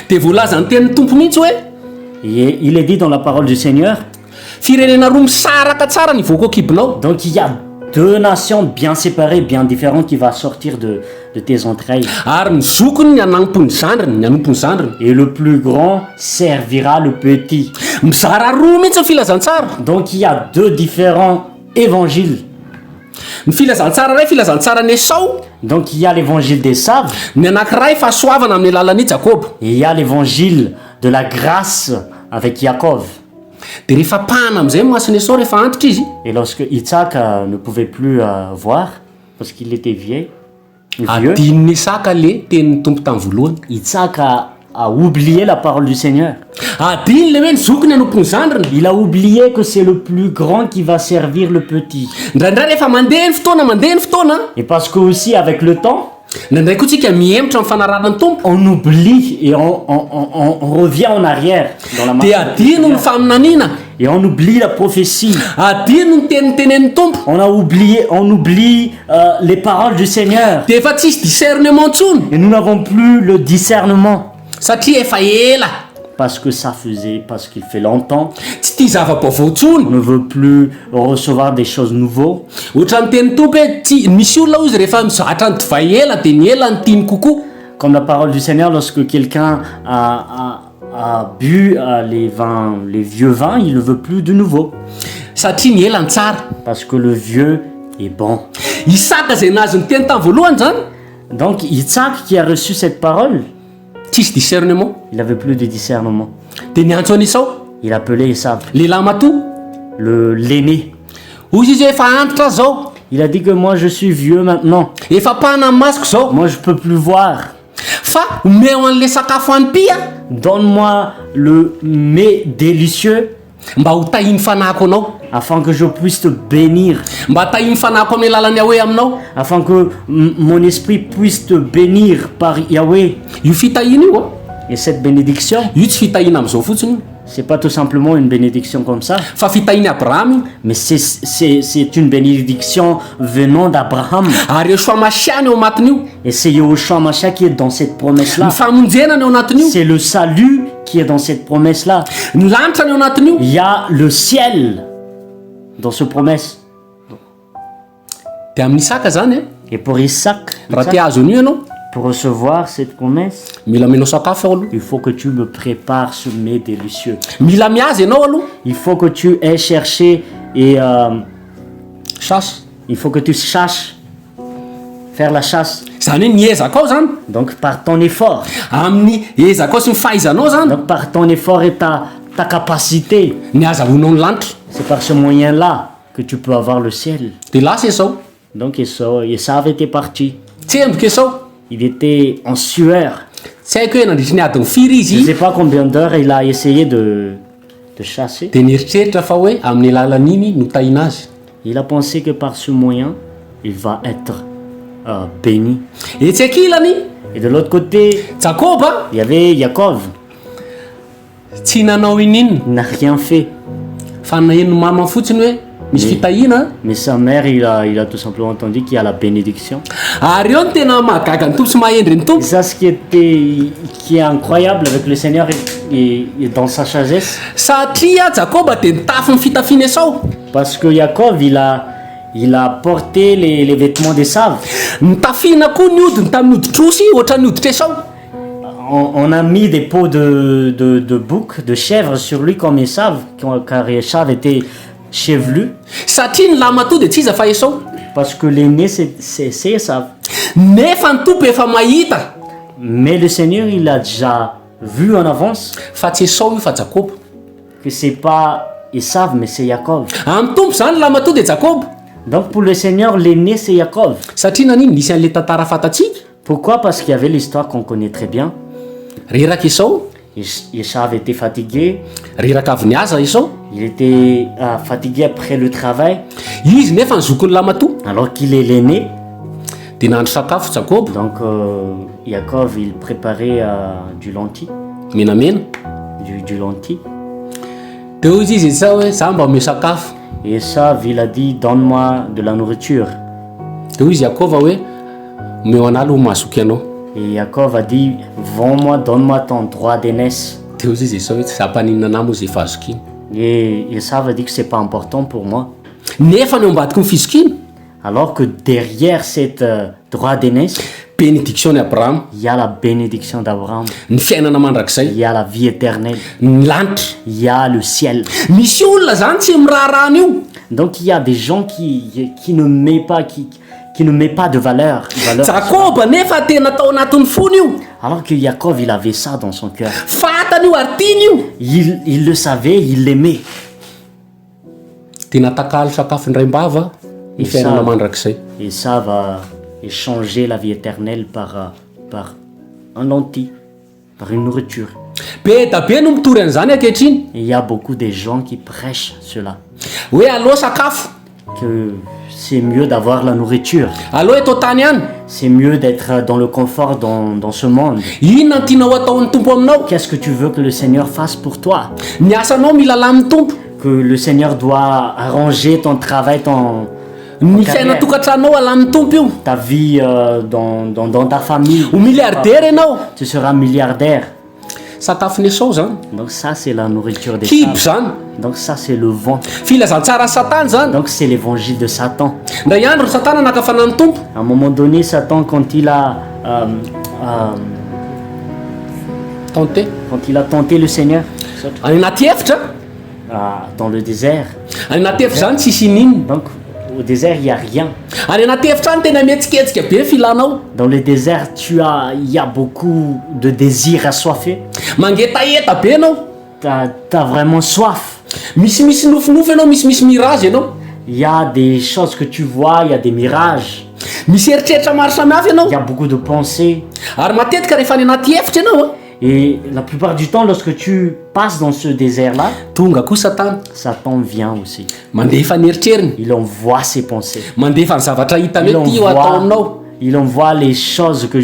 Dia voalaza ny tenin'ny Tompo mihitsy hoe. Et il est dit dans la parole du Seigneur, firenena roa misaraka tsara ny voaka ao kibonao. Donc il y a deux nations bien séparées, bien différentes qui va sortir de tes entrailles. Ary ny zokiny ny hanompo ny zandriny ny hanompo ny zandriny. Et le plus grand servira le petit. Mizara roa mihitsy ny filazantsara. Donc il y a deux différents évangiles. Ny filazantsara ray filazantsara ny Esao. Donc il y a l'évangile d'Esav. Ny anankiray fahasoavana amin'ny alalan'i Jakoba. Et il y a l'évangile de la grâce avec Jacob. De rehefa pahana am'izay masony Esao rehefa antitra izy. Et lorsque Isaac ne pouvait plus voir, parce qu'il était vieil, vieux, adinony Isaka le tenin'ny Tompo tamin'ny voalohany. Isaac a, a oublié la parole du Seigneur. Adino le hoe ny zokiny hanompo ny zandriny. Il a oublié que c'est le plus grand qui va servir le petit. Indraindray rehefa mandeha ny fotoana, mandeha ny fotoana. Et parce que aussi avec le temps. Indraindray koa tsika mihemotra amin'ny fanarahana ny Tompo. On oublie et on on on on revient en arrière dans la marche. Dia adino ny faminaniana. Et on oublie la prophétie. Adino ny teny notenenin'ny Tompo. On a oublié, on oublie les paroles du Seigneur. Dia efa tsisy discernement intsony. Et nous n'avons plus le discernement. Satria efa ela. Parce que ça faisait, parce qu'il fait longtemps. Tsy tia zava-baovao intsony. On ne veut plus recevoir des choses nouveaux. Ohatran'ny tenin'ny Tompo hoe tsy, misy olona hozy rehefa mizatra ny divay ela dia ny ela no tiany kokoa. Comme la parole du Seigneur lorsque quelqu'un a, a, a bu les vins, les vieux vins, il ne veut plus de nouveau. Satria ny ela no tsara. Parce que le vieux est bon. Isaka izay nahazo ny teny tamin'ny voalohany izany. Donc Isaac qui a reçu cette parole. Tsisy discernement. Il avait plus de discernement. Dia niantso an'i Esao. Il appelait Esav. Lehilahy matoa. Le l'aîné. Hoy izy hoe efa antitra aho izao. Il a dit que moi je suis vieux maintenant. Efa pana ny masoko izao. Moi je peux plus voir. Fa omeo an'ilay sakafo hanim-py aho. Donne-moi le mets délicieux. Mba ho tahin'ny fanahiko anao. Afin que je puisse te bénir. Mba tahin'ny fanahiko amin'ny alalan'i Yahweh aminao. Afin que mon esprit puisse te bénir par Yahweh. Io fitahiana io an. Et cette bénédiction. Io tsy fitahiana amin'izao fotsiny io. C'est pas tout simplement une bénédiction comme ça. Fa fitahian'i Abrahama io. Mais c'est c'est c'est une bénédiction venant d'Abraham. Ary Yehoshuah Mashiah no ao anatin'io. Et c'est Yehoshuah Mashiah qui est dans cette promesse là. Ny famonjena no ao anatin'io. C'est le salut qui est dans cette promesse là. Ny lanitra no ao anatin'io. Il y a le ciel dans ce promesse. Dia amin'i Isaka zany an. Et pour Isaac, Raha te hahazo an'io ianao. Pour recevoir cette promesse. Mila amenao sakafo aho aloha. Il faut que tu me prépares ce mets délicieux. Mila mihaza ianao aloha. Il faut que tu aies cherché et Chasse. Il faut que tu chasses, faire la chasse. Izany hoe ny ezakao zany. Donc par ton effort. Amin'ny ezakao sy ny fahaizanao zany. Donc par ton effort et ta ta capacité. Ny azahoanao ny lanitra. C'est par ce moyen là que tu peux avoir le ciel. Dia lasa Esao. Donc Esau, Esav était parti. Tsemboka Esao. Il était en sueur. Tsy haiko hoe nandritry ny adiny firy izy. Je sais pas combien d'heures il a essayé de de chasser. Dia nieritreritra fa hoe amin'ny alalan'iny no tahiana azy. Il a pensé que par ce moyen il va être béni. Etsy ankilany. Et de l'autre côté. Jakoba. Il y avait Jacob. Tsy nanao ininona. Il n'a rien fait. Fa naheno mama fotsiny hoe misy fitahiana. Mais sa mère il a il a tout simplement entendu qu'il y a la bénédiction. Ary eo no tena mahagaga ny Tompo sy mahahendry ny Tompo. Et ça ce qui était qui est incroyable avec le Seigneur et et dans sa sagesse. Satria Jakoba dia nitafy ny fitafian'i Esao. Parce que Jacob il a il a porté les les vêtements d'Esav. Nitafiana koa ny hodiny tamin'ny hoditr'osy ohatran'ny hoditr'Esao. On on a mis des peaux de de de bouc, de chèvre sur lui comme Esav, car Esav était chevelu. Satria ny lahimatoa dia tsy iza fa Esao. Parce que l'aîné c'est c'est c'est Esav. Nefa ny Tompo efa mahita. Mais le Seigneur il a déjà vu en avance. Fa tsy Esao io fa Jakoba. Que c'est pas Esav mais c'est Jacob. Amin'ny Tompo izany ny lahimatoa dia Jakoba. Donc pour le Seigneur l'aîné c'est Jacob. Satria naninona? Nisy an'ilay tantara fantatsika. Pourquoi? Parce qu'il y avait l'histoire qu'on connaît très bien. Reraka Esao. Esav était fatigué. Reraka avy nihaza Esao. Il était fatigué après le travail. Izy nefa ny zokin'ny lahimatoa. Alors qu'il est l'aîné. Dia nahandro sakafo Jakoba. Donc Jacob il préparait du lentille. Menamena. Du du lentille. Dia hoy izy Esao hoe za mba omeo sakafo. Esav il a dit donne moi de la nourriture. Dia hoy izy Jakoba hoe omeo anah aloha mahazoky anao. Et Jacob a dit vends moi donne moi ton droit d'aînesse. Dia hoy izy Esao hoe tsy za mpaninona anah moa izay fahazokiana. Et Esav a dit que c'est pas important pour moi. Nefa ny ao ambadiky ny fizokiana. Alors que derrière cette droit d'aînesse. Bénédiction-n'i Abrahama. Il y a la bénédiction d'Abraham. Ny fiainana mandrakizay. Il y a la vie éternelle. Ny lanitra. Il y a le ciel. Misy olona zany tsy miraharaha an'io. Donc il y a des gens qui qui ne met pas qui qui ne met pas de valeur valeur. Jakoba nefa tena tao anatin'ny fony io. Alors que Jacob il avait ça dans son cœur. Fantany io ary tiany io. Il il le savait, il l'aimait. Dia natakalo sakafo indraim-bava ny fiainana mandrakizay. Et ça va échanger la vie éternelle par par un lentille. Par une nourriture. Be da be no mitory an'izany ankehitriny. Il y a beaucoup de gens qui prêchent cela. Hoe aleo sakafo. Que c'est mieux d'avoir la nourriture. Aleo eto an-tany ihany. C'est mieux d'être dans le confort dans, dans ce monde. Inona no tianao ataon'ny Tompo aminao? Qu'est-ce que tu veux que le Seigneur fasse pour toi? Ny asanao mila alamin'ny Tompo. Que le Seigneur doit arranger ton travail, ton Ny fiainan-tokantranonao alamin'ny Tompo io. Ta vie dans, dans, dans ta famille. Ho milliardaire ianao. Tu seras milliardaire. Sakafon'i Esao zany. Donc ça c'est la nourriture des Kibo zany. Donc ça c'est le ventre. Filazantsaran'i Satana zany. Donc c'est l'évangile de Satan. Indray andro ry Satana naka fanahy ny Tompo. À un moment donné Satan quand il a euh, euh, Tenté. Quand il a tenté le Seigneur. Any anaty efitra. Ah, dans le désert. Any anaty efitra zany tsisy ininona. Donc au désert il y a rien. Any anaty efitra any tena mihetsiketsika be filanao. Dans le désert tu as il y a beaucoup de désirs assoiffés. Mangetaheta be ianao. T'as t'as vraiment soif. Misimisy nofinofy ianao, misimisy mirage ianao. Il y a des choses que tu vois, il y a des mirages. Misy eritreritra maro samihafa ianao. Il y a beaucoup de pensées. Ary matetika rehefa any anaty efitra ianao a. Et la plupart du temps lorsque tu passes dans ce désert là. Tonga koa Satana. Satan vient aussi. Mandefa ny eritreriny. Il envoie ses pensées. Mandefa ny zavatra hitany hoe ity ho atao aminao. Il envoie les choses que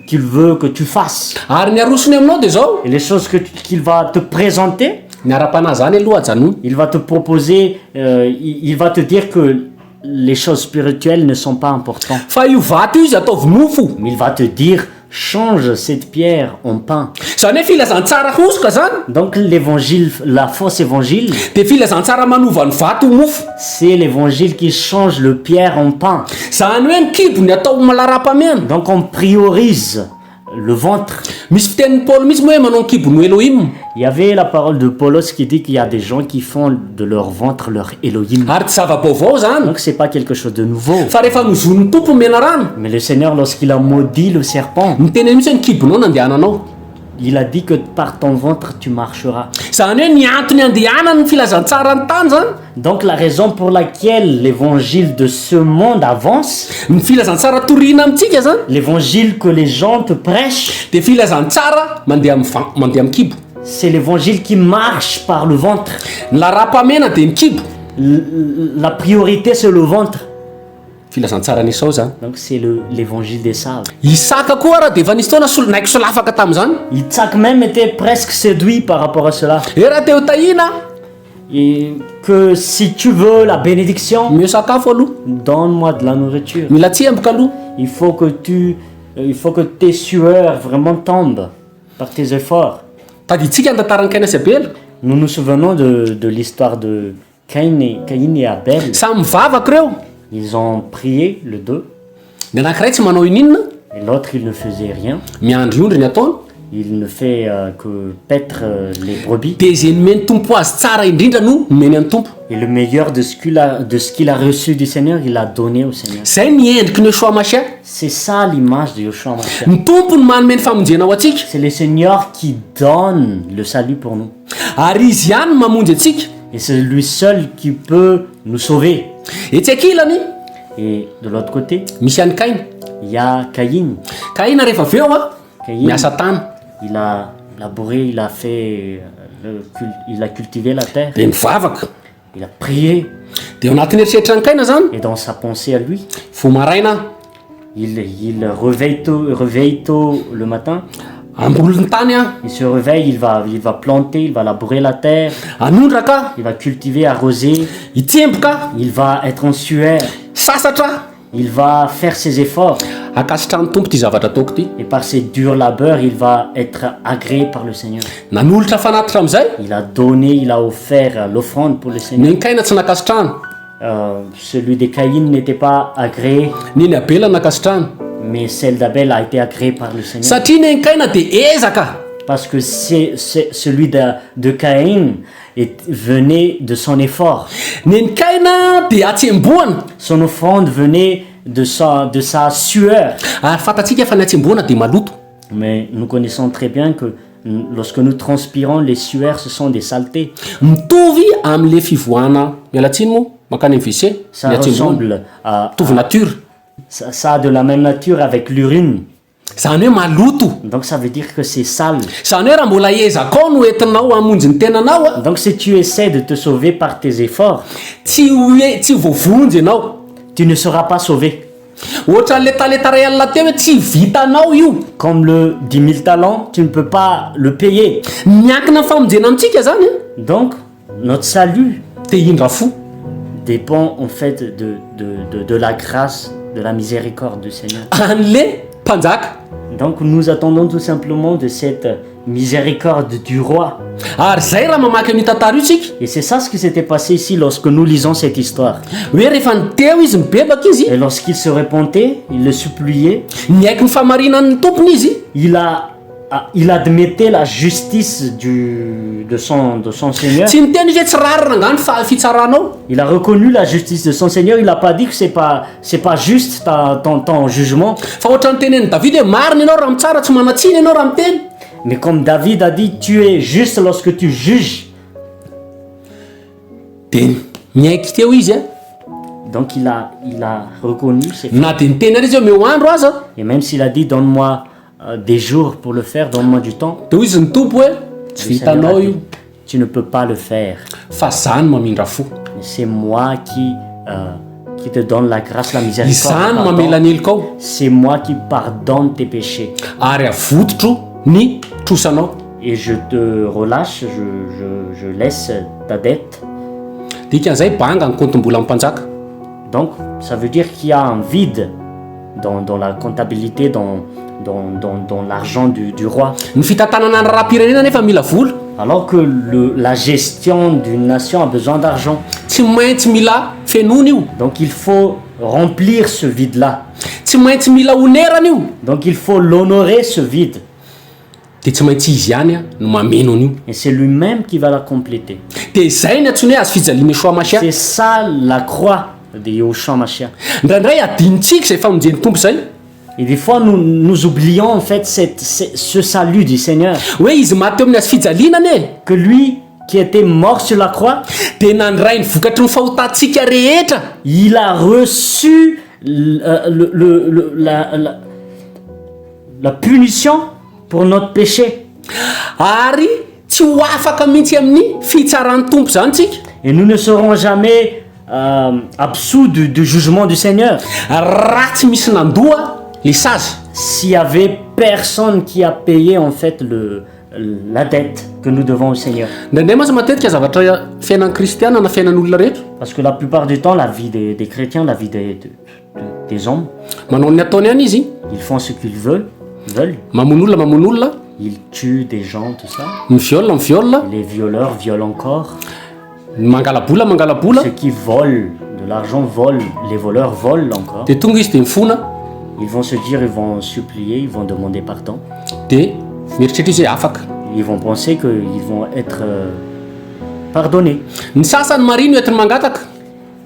qu'il veut que tu fasses. Ary ny arosony aminao dia izao. Et les choses que qu'il va te présenter. Ny ara-panahy zany aloha ajanony. Il va te proposer, il va te dire que les choses spirituelles ne sont pas importantes. Fa io vato io izy ataovy mofo. Mais il va te dire change cette pierre en pain. Zany hoe filazantsara hosoka zany. Donc l'évangile, la fausse évangile. Dia filazantsara manova ny vato ho mofo. C'est l'évangile qui change le pierre en pain. Zany hoe ny kibo ny atao laharam-pahamehana. Donc on priorise le ventre. Misy fitenin'i Paoly mihitsy moa hoe manao ny kibony ho Elohim. Il y avait la parole de Paulos qui dit qu'il y a des gens qui font de leur ventre leur Elohim. Ary tsy zava-baovao izany. Donc c'est pas quelque chose de nouveau. Fa rehefa nozonin'ny Tompo ny menarana. Mais le Seigneur lorsqu'il a maudit le serpent. Niteneny mihitsy hoe ny kibonao no andehananao. Il a dit que par ton ventre tu marcheras. Izany hoe ny antony andehanany ny filazantsaran'ny tany izany. Donc la raison pour laquelle l'évangile de ce monde avance. Ny filazantsara torina amintsika izany. L'évangile que les gens te prêchent. Dia filazantsara mandeha amin'ny van- mandeha amin'ny kibo. C'est l'évangile qui marche par le ventre. Ny laharam-pahamehana dia ny kibo. La priorité c'est le ventre. Filazantsaran'i Esao izany. Donc c'est le l'évangile d'Esav. Isaka koa ara dia efa nisy fotoana sol- naiko solafaka tamin'izany. Isaac même était presque séduit par rapport à cela. Eh raha te ho tahiana. Et que si tu veux la bénédiction. Omeo sakafo aloha. Donne-moi de la nourriture. Mila tsemboka aloha. Il faut que tu il faut que tes sueurs vraiment tombent par tes efforts. Tadidintsika ny tantaran'i Kaina sy Abela. Nous nous souvenons de de l'histoire de Cain et Caïn et Abel. Samy mivavaka ireo. Ils ont prié le deux. Ny anankiray tsy manao ininona. Et l'autre il ne faisait rien. Miandry ondry ny ataony. Il ne fait que paître les brebis. Dia izay nomen'ny Tompo azy tsara indrindra no nomeny an'ny Tompo. Et le meilleur de ce qu'il a de ce qu'il a reçu du Seigneur, il l'a donné au Seigneur. Izay ny endriky ny Yeshua Mashiach. C'est ça l'image de Yeshua Mashiach. Ny Tompo no manome ny famonjena ho antsika. C'est le Seigneur qui donne le salut pour nous. Ary Izy ihany no mamonjy antsika. Et c'est lui seul qui peut nous sauver. Etsy ankilany. Et de l'autre côté. Misy an'i Kaina. Il y a Caïn. Kaina rehefa avy eo a, Caïn, miasa tany. Il a labouré, il a fait le il a cultivé la terre. Dia nivavaka. Il a prié. Dia ao anatin'ny eritreritran'i Kaina zany. Et dans sa pensée à lui. Vao maraina aho. Il il reveille tôt reveille tôt le matin. Hamboly ny tany aho. Il se reveille, il va il va planter, il va labourer la terre. Hanondraka aho. Il va cultiver, arroser. Hitsemboka aho. Il va être en sueur. Sasatra aho. Il va faire ses efforts. Ankasitrahan'ny Tompo ity zavatra ataoko ity. Et par ses durs labeurs, il va être agréé par le Seigneur. Nanolotra fanatitra amin'izay. Il a donné, il a offert l'offrande pour le Seigneur. Ny an'i Kaina tsy nankasitrahana. Celui de Caïn n'était pas agréé. Ny an'i Abela nankasitrahana. Mais celle d'Abel a été agréée par le Seigneur. Satria ny an'i Kaina dia ezaka. Parce que c'est celui de de Caïn est venait de son effort. Ny an'i Kaina dia hatsembohana. Son offrande venait de sa de sa sueur. Ary fantatsika fa ny hatsembohana dia maloto. Mais nous connaissons très bien que lorsque nous transpirons, les sueurs ce sont des saletés. Mitovy amin'ilay fivoahana, miala tsiny moa, mankany amin'ny WC, Ça ny hatsembohana. ressemble à Mitovy nature. Ça, ça a de la même nature avec l'urine. Izany hoe maloto. Donc ça veut dire que c'est sale. Izany hoe raha mbola ezakao no entinao hamonjy ny tenanao a. Donc si tu essaies de te sauver par tes efforts. Tsy ho tsy ho voavonjy ianao. Tu ne seras pas sauvé. Ohatran'ilay talenta iray alina teo hoe tsy vitanao io. Comme le 10 000 talents, tu ne peux pas le payer. Miankina amin'ny famonjena amintsika izany a. Donc notre salut. Te hindra fo. Dépend en fait de de de de la grâce, de la miséricorde du Seigneur. An'le mpanjaka. Donc nous attendons tout simplement de cette miséricorde du roi. Ary zay raha mamaky an'io tantara io tsika. Et c'est ça ce qui s'était passé ici lorsque nous lisons cette histoire. Hoe rehefa niteo izy mibebaka izy. Et lorsqu'il se repentait, il le suppliait. Niaiky ny fahamarinan'ny tompony izy. Il a il admettait la justice du de son de son Seigneur. Tsy niteny izy hoe tsy rariny angaha ny fa- fitsaranao. Il a reconnu la justice de son Seigneur, il a pas dit que c'est pas c'est pas juste ta ton ton jugement. Fa ohatran'ny tenenin'i Davida hoe marina ianao raha mitsara, tsy manan-tsiny ianao raha miteny. Mais comme David a dit, tu es juste lorsque tu juges. Dia niaiky teo izy a. Donc il a il a reconnu ses fautes. Na dia niteny ary izy hoe omeo andro aza. Et même s'il a dit donne-moi des jours pour le faire, donne-moi du temps. Dia hoy izy ny Tompo hoe tsy vitanao io. Tu ne peux pas le faire. Fa za no mamindra fo. C'est moi qui qui te donne la grâce, la miséricorde. Izaho no mamela ny helokao. C'est moi qui pardonne tes péchés. Ary avototro ny trosanao. Et je te relâche, je je je laisse ta dette. Dikan'izay banga ny kaontim-bolan'ny mpanjaka. Donc ça veut dire qu'il y a un vide dans dans la comptabilité, dans dans dans dans l'argent du du roi. Ny fitantanana ny raharaham-pirenena nefa mila vola. Alors que le la gestion d'une nation a besoin d'argent. Tsy maintsy mila fenoina io. Donc il faut remplir ce vide là. Tsy maintsy mila onerana io. Donc il faut l'honorer ce vide. Dia tsy maintsy izy ihany no mameno an'io. Et c'est lui même qui va la compléter. Dia izay ny antsoina hoe hazo fijaliana Yeshua Mashiach. C'est ça la croix de Yehoshua Mashiach. Indraindray adinontsika izay famonjen'ny Tompo izay. Et des fois nous nous oublions en fait cette ce salut du Seigneur. Hoe izy maty teo amin'ny hazo fijaliana anie. Que lui qui était mort sur la croix. Dia nandray ny vokatry ny fahotantsika rehetra. Il a reçu le le le la la la punition pour notre péché. Ary tsy ho afaka mihitsy amin'ny fitsaran'ny Tompo izany tsika. Et nous ne serons jamais absous du du jugement du Seigneur. Raha tsy misy nandoa le sazy. S'il y avait personne qui a payé en fait le la dette que nous devons au Seigneur. Indraindray mantsy matetika zavatra fiainan'ny kristiana na fiainan'olona rehetra. Parce que la plupart du temps la vie des des chrétiens, la vie des des hommes. Manao ny ataony ihany izy. Ils font ce qu'ils veulent, veulent. Mamono olona, mamono olona. Ils tuent des gens, tout ça. Mi-viol, mi-viol. Les violeurs violent encore. Ny mangala-bola, mangala-bola. Ceux qui volent de l'argent volent, les voleurs volent encore. Dia tonga izy dia mifona. Ils vont se dire, ils vont supplier, ils vont demander pardon. Dia mieritreritra izy hoe afaka. Ils vont penser que ils vont être pardonnés. Ny sasany Maria no entiny mangataka.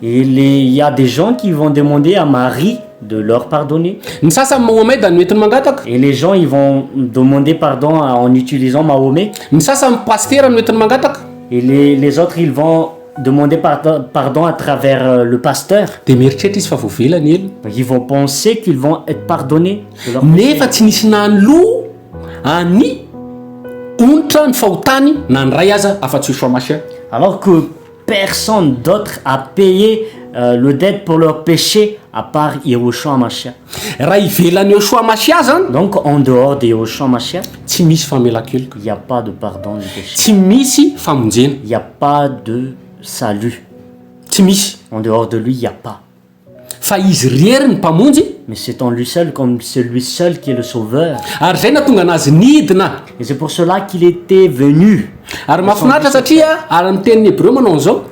Et les, il y a des gens qui vont demander à Marie de leur pardonner. Ny sasany Mahomet no entiny mangataka. Et les gens ils vont demander pardon en utilisant Mahomet. Ny sasany pasitera no entiny mangataka. Et les, les autres ils vont demander pardon, pardon à travers euh, le pasteur. Dia mieritreritra izy fa voavela ny helony. Ils vont penser qu'ils vont être pardonnés de leur péché. Nefa tsy nisy naloa an'i onitra ny fahotany na ny ray aza afa-tsy Yeshua Mashiach. Alors que personne d'autre a payé le dette pour leur péché à part Yehoshua Mashiach. Raha ivelan'i Yehoshua Mashiach zany. Donc en dehors de Yehoshua Mashiach. Tsy misy famelan-keloka. Il y a pas de pardon du péché. Tsy misy famonjena. Il y a pas de salut. Tsy misy. En dehors de lui il y a pas. Fa izy irery ny Mpamonjy. Mais c'est en lui seul comme c'est lui seul qui est le sauveur. Ary izay nahatonga anazy nidina. Et c'est pour cela qu'il était venu. Ary mahafinaritra satria ary amin'ny tenin'ny Hebreo manao an'izao.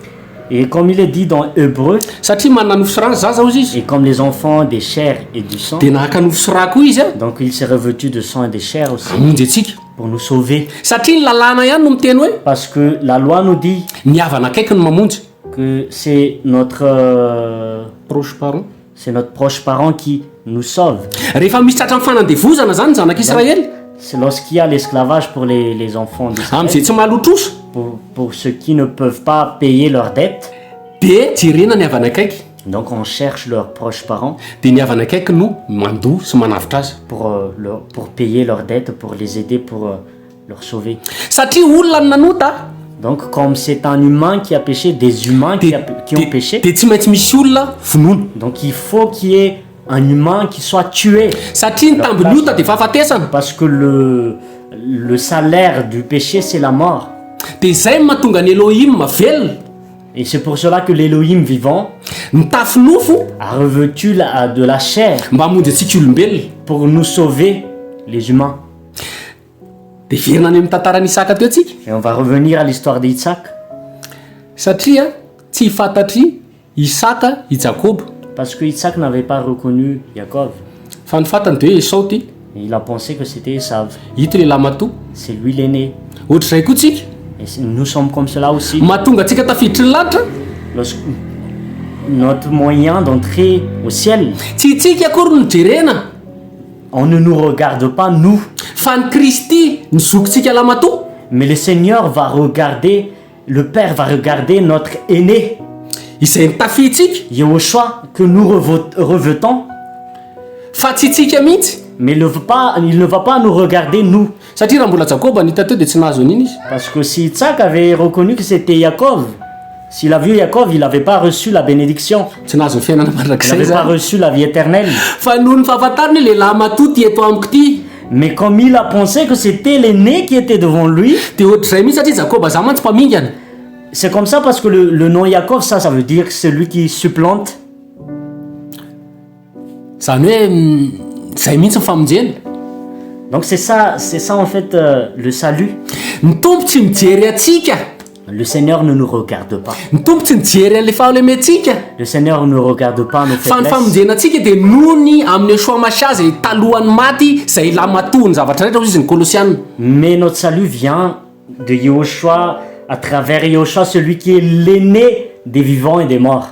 Et comme il est dit dans Hébreux. Satria manana nofo sy rà ny zaza hozy izy. Et comme les enfants des chairs et du sang. Dia naka nofo sy rà koa izy a. Donc il s'est revêtu de sang et de chair aussi. Hamonjy antsika. Pour nous sauver. Satria ny lalàna ihany no miteny hoe. Parce que la loi nous dit. Ny havana akaiky no mamonjy. Que c'est notre proche parent. C'est notre proche parent qui nous sauve. Rehefa misy tratran'ny fanandevozana zany ny zanak'Israely. C'est lorsqu'il y a l'esclavage pour les les enfants d'Israël. Amin'izay tsy mahaloa trosa. Pour pour ceux qui ne peuvent pas payer leur dette. Dia jerena ny havana akaiky. Donc on cherche leurs proches parents. Dia ny havana akaiky no mandoa sy manavotra azy. Pour leur pour payer leurs dettes, pour les aider, pour leur sauver. Satria olona no nanota. Donc comme c'est un humain qui a péché, des humains qui a qui ont péché. Dia tsy maintsy misy olona vonoina. Donc il faut qu'il y ait un humain qui soit tué. Satria ny tambin'ny ota dia fahafatesana. Parce que le le salaire du péché c'est la mort. Dia izay no mahatonga an'i Elohim velona. Et c'est pour cela que l'Elohim vivant. Nitafy nofo. A revêtu la de la chair. Mba hamonjy antsika olombelona. Pour nous sauver les humains. Dia hiverina any amin'ny tantaran'i Isaka teo tsika. Et on va revenir à l'histoire d'Isaac. Satria tsy fantatr'i Isaka i Jakoba. Parce que Isaac n'avait pas reconnu Jacob. Fa ny fantany dia hoe Esao ity. Il a pensé que c'était Esav. Ito lehilahy matoa. C'est lui l'aîné. Ohatr'izay koa tsika. Et nous sommes comme cela aussi. Mahatonga antsika tafiditry ny lanitra. Lorsque notre moyen d'entrer au ciel. Tsy itsika akory no jerena. On ne nous regarde pas nous. Fa ny Kristy, ny zokintsika lahimatoa. Mais le Seigneur va regarder, le Père va regarder notre aîné. Izay nitafiantsika. Yehoshua que nous revêtons. Fa tsy itsika mihitsy. Mais il ne va pas, il ne va pas nous regarder nous. Satria raha mbola Jakoba no hita teo dia tsy nahazo an'iny izy. Parce que si Isaac avait reconnu que c'était Jacob, s'il a vu Jacob, il n'avait pas reçu la bénédiction. Tsy nahazo ny fiainana Il mandrakizay n'avait pas izany. reçu la vie éternelle. Fa noho ny fahafantarany hoe lehilahy matoa ity eto amiko ity. Mais comme il a pensé que c'était l'aîné qui était devant lui. Dia ohatr'izay mihitsy satria Jakoba za mantsy mpamingana. C'est comme ça parce que le, le nom Jacob, ça, ça veut dire celui qui supplante. Zany hoe zay mihitsy ny famonjena. Donc c'est ça, c'est ça en fait euh, le salut. Ny Tompo tsy mijery antsika. Le Seigneur ne nous regarde pas. Ny Tompo tsy mijery an'ilay fahalementsika. Le Seigneur ne regarde pas nos Fa ny faiblesses. famonjena antsika dia noho ny amin'i Yeshua Mashiah izay talohan'ny maty, izay lamatoan'ny zavatra rehetra hoy izy ny Kolosiana. Mais notre salut vient de Yehoshua, à travers Yehoshua, celui qui est l'aîné des vivants et des morts.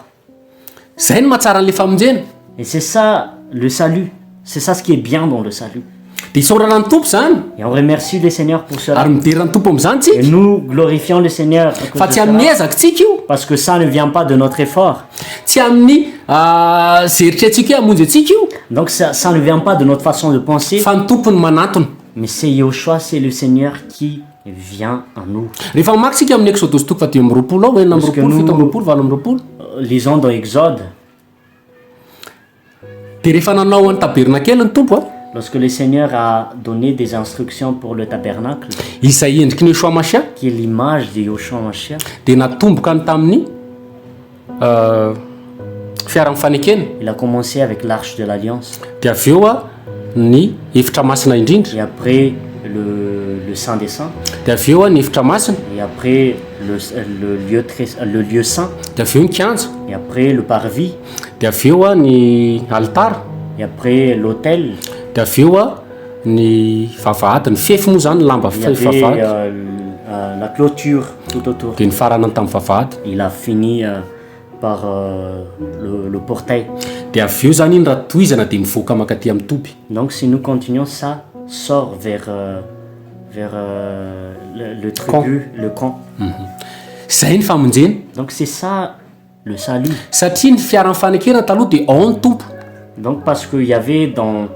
Izay no mahatsara an'ilay famonjena. Et c'est ça le salut, c'est ça ce qui est bien dans le salut. Dia isaorana ny Tompo izany. Et on remercie le Seigneur pour cela. Ary midera ny Tompo amin'izany tsika. Et nous glorifions le Seigneur à cause Fa de tsy cela. amin'ny ezaka tsika io. Parce que ça ne vient pas de notre effort. Tsy amin'ny izay eritreretintsika hoe hamonjy antsika io. Donc ça, ça ne vient pas de notre façon de penser. Fa ny Tompo no manantona. Mais c'est Yehoshua, c'est le Seigneur qui vient à nous. Rehefa mamaky tsika amin'ny Eksodosy toko fahadimy amby roapolo ao, enina amby Lorsque roapolo, fito amby nous roapolo, valo amby roapolo. lisons dans Exode. Dia rehefa nanao an'ny tabernakely ny Tompo a. Lorsque le Seigneur a donné des instructions pour le tabernacle. Izay endriky ny Yeshua Mashiach. Qui est l'image de Yeshua Mashiach. Dia natomboka ny tamin'ny fiaran'ny fanekena. Il a commencé avec l'arche de l'alliance. Dia avy eo a ny efitra masina indrindra. Et après le le saint des saints. Dia avy eo a ny efitra masina. Et après le le lieu très le lieu saint. Dia avy eo ny kianja. Et après le parvis. Dia avy eo a ny alitara. Et après l'autel. Dia avy eo a ny vavahady, ny fefy moa zany, ny lamba Il y avait vavahady. la clôture tout autour. Dia nifarana tamin'ny vavahady. Il a fini par le le portail. Dia avy eo zany iny raha tohizana dia mivoaka mankaty amin'ny toby. Donc si nous continuons ça sort vers vers le le tribu, le camp. Zay ny famonjena. Donc c'est ça le salut. Satria ny fiaran'ny fanekena taloha dia ao ny Tompo. Donc parce qu'il y avait dans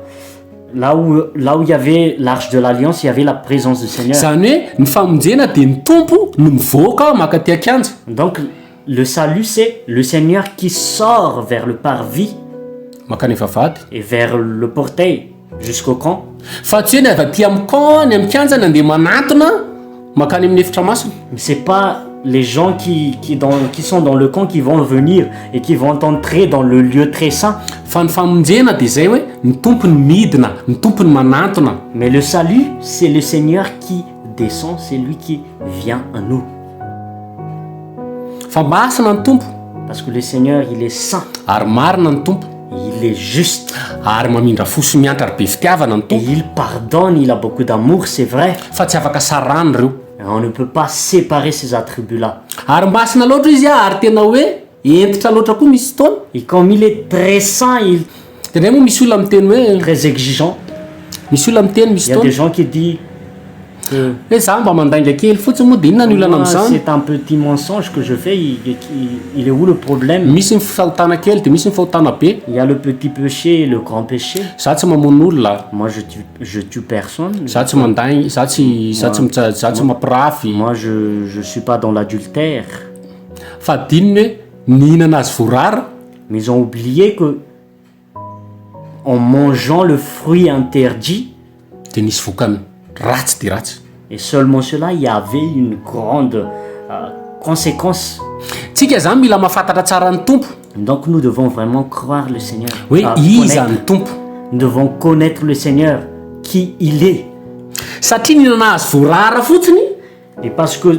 là où là où il y avait l'arche de l'alliance, il y avait la présence du Seigneur. Izany hoe ny famonjena dia ny Tompo no mivoaka mankaty an-kianja. Donc le salut c'est le Seigneur qui sort vers le parvis. Mankany vavahady. Et vers le portail jusqu'au camp. Fa tsy hoe ny avy aty amin'ny camp ny amin'ny kianja ny andeha manantona mankany amin'ny efitra masina. Mais c'est pas les gens qui qui dans qui sont dans le camp qui vont venir et qui vont entrer dans le lieu très saint. Fa ny famonjena dia izay hoe ny Tompo no midina, ny Tompo no manantona. Mais le salut c'est le Seigneur qui descend, c'est lui qui vient à nous. Fa masina ny Tompo. Parce que le Seigneur il est saint. Ary marina ny Tompo. Il est juste. Ary mamindra fo sy miantra ary be fitiavana ny Tompo. Et il pardonne, il a beaucoup d'amour, c'est vrai. Fa tsy afaka sarahana ireo. On ne peut pas séparer ces attributs là. Ary masina loatra izy ary tena hoe hentitra loatra koa misy fotoana. Et comme il est très saint, il. Indraindray moa misy olona miteny hoe. Très exigeant. Misy olona miteny misy Il y a des fotoana. gens qui disent. Que Hoe za mba mandainga kely fotsiny moa dia inona ny olana moi, amin'izany? c'est un petit mensonge que je fais, il, il- il est où le problème? Misy ny fahotana kely dia misy ny fahotana be. Il y a le petit péché et le grand péché. Za tsy mamono olona. Moi, je tue, je tue personne. Za tsy mandainga, za tsy za tsy mitsa- za tsy mampirafy. Moi, je ne suis pas dans l'adultère. Fa adinony hoe nihinana azy voarara. Mais ils ont oublié que en mangeant le fruit interdit, Dia nisy vokany ratsy dia ratsy. et seulement cela, il y avait une grande conséquence. Tsika zany mila mahafantatra tsara ny Tompo. Donc nous devons vraiment croire le Seigneur. Hoe iza connaître. ny Tompo. Nous devons connaître le Seigneur, qui il est. Satria nihinana azy voarara fotsiny. Et parce que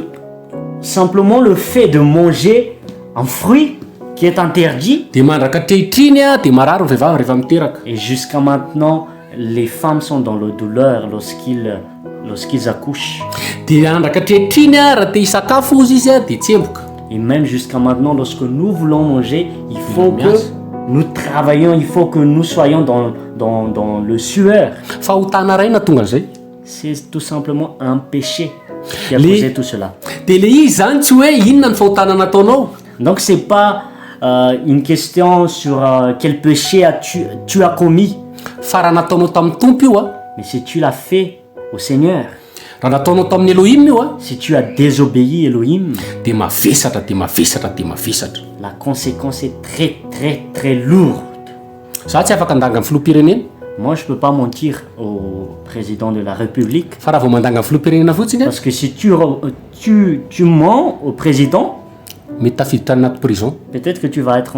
simplement le fait de manger un fruit qui est interdit, Dia mandraka ankehitriny a dia marary ny vehivavy rehefa miteraka. et jusqu'à maintenant, les femmes sont dans la douleur lorsqu'ils accouchent. Dia andraka ankehitriny a raha te hisakafo ozy izy a dia tsemboka. Et même jusqu'à maintenant, lorsque nous voulons manger, il faut que Miasa. nous travaillions, il faut que nous soyons dans le sueur. Fahotana ray nahatonga an'izay. C'est tout simplement un péché qui a causé tout cela. Dia le izy zany tsy hoe inona ny fahotana nataonao. Donc c'est pas une question sur quel péché as-tu tu as commis, Fa raha nataonao tamin'ny Tompo io a, mais si tu l'as fait au Seigneur, raha nataonao tamin'ny Elohim io a, si tu as désobéi Elohim, dia mavesatra dia mavesatra dia mavesatra. la conséquence est très très très lourde. Za tsy afaka handanga ny filoham-pirenena. Moi, je peux pas mentir au président de la République. Fa raha vao mandanga ny filoham-pirenena fotsiny a, Parce que si tu mens au président, mety tafiditra any anaty prison. peut-être que tu vas être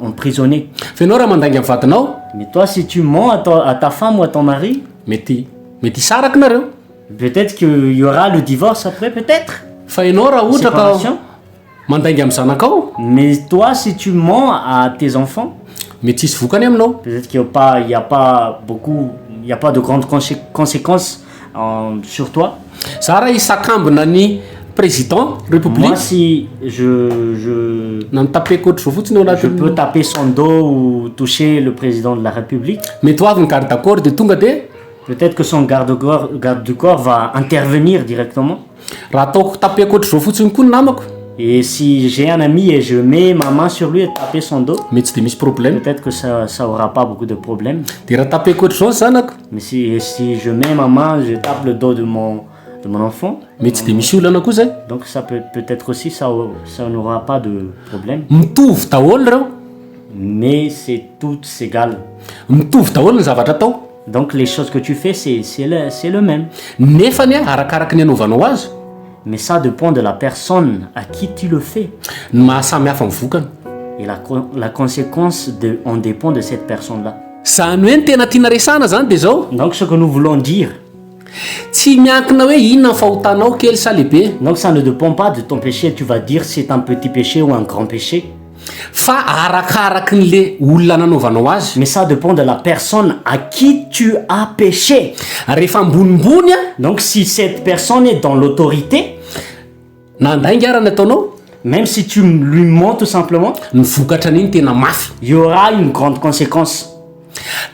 emprisonné. Fa ianao raha mandainga amin'ny vadinao, Mais toi, si tu mens à ta femme ou à ton mari, mety mety hisaraka nareo. peut-être qu'il y aura le divorce après, peut-être. Fa ianao raha ohatra ka Séparation. mandainga amin'ny zanakao, Mais toi, si tu mens à tes enfants, mety tsisy vokany aminao. peut-être qu'il n'y a pas, il y a pas beaucoup, il n'y a pas de grandes conséquences sur toi. Za raha hisakambina ny président Moi, république, si je na mitapeko ohatry zao fotsiny ao je anatin'ny peux taper son dos ou toucher le président de la République, mety ho avy ny garde corps de tonga de peut-être que son garde du corps va intervenir directement. Raha ataoko tapeko ohatry zao fotsiny koa ny namako, Et si j'ai un ami et je mets ma main sur lui et taper son dos, mety tsy de misy problème. peut-être que ça aura pas beaucoup de problèmes. De raha tapeko ohatry zao ny zanako, Mais si je mets ma main, je tape le dos de mon enfant, mety tsy de misy olana koa zay. Donc ça peut peut-être aussi, ça n'aura pas de problème. Mitovy daholo reo. Mais c'est tout égal. Mitovy daholo ny zavatra atao. Donc les choses que tu fais, c'est le même. Nefany a arakaraky ny anaovanao azy Mais ça dépend de la personne à qui tu le fais. ny mahasamy hafa ny vokany. Et la conséquence en dépend de cette personne-là. Zany hoe ny tena tiana resana zany de zao: Donc ce que nous voulons dire, tsy miankina hoe inona ny fahotanao kely sa lehibe, donc ça ne dépend pas de ton péché. Tu vas dire c'est un petit péché ou un grand péché. Fa arakaraky n'le olona nanaovanao azy. Mais ça dépend de la personne à qui tu as péché. Rehefa ambonimbony a, Donc si cette personne est dans l'autorité, na andainga ara ny ataonao, même si tu lui mens tout simplement, ny vokatra an'iny tena mafy. Il y aura une grande conséquence.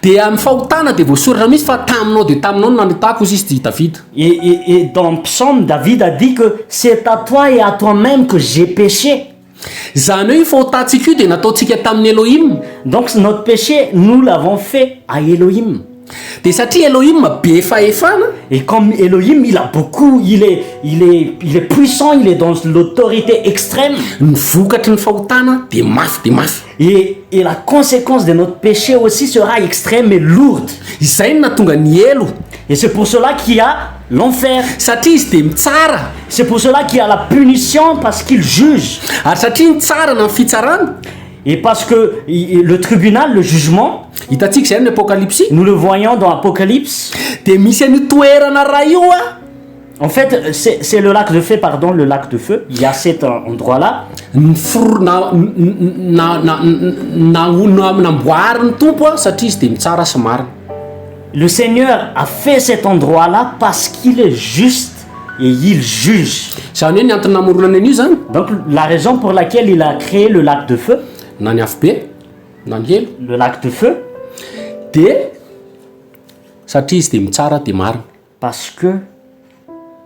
De amin'ny fahotana de voasoratra mihitsy fa taminao de taminao no nanotako izy izy Davida. Et dans Psaume, David a dit que c'est à toi et à toi-même que j'ai péché. Zany hoe io fahotantsika io de nataontsika tamin'ny Elohim. Donc notre péché, nous l'avons fait à Elohim. De satria Elohim be fahefana, Et comme Elohim, il a beaucoup, il est puissant, il est dans l'autorité extrême. Ny vokatry ny fahotana de mafy de mafy. Et la conséquence de notre péché aussi sera extrême et lourde. Izay no nahatonga ny helo. Et c'est pour cela qu'il y a l'enfer. Satria izy de mitsara. C'est pour cela qu'il y a la punition, parce qu'il juge. Ary satria nitsara na ny fitsarana, Et parce que le tribunal, le jugement, hitantsika zay amin'ny Apokalypsy, nous le voyons dans Apocalypse. De misy an'io toerana ray io a. En fait, c'est le lac de feu, pardon, le lac de feu. Il y a cet endroit-là. Ny foro na na na na na namboary ny Tompo a satria izy de mitsara sy marina. Le Seigneur a fait cet endroit-là parce qu'il est juste et il juge. Zany hoe ny antony namoronany an'io zany, Donc la raison pour laquelle il a créé le lac de feu, na ny afobe na ny helo, le lac de feu, de satria izy de mitsara de marina. Parce que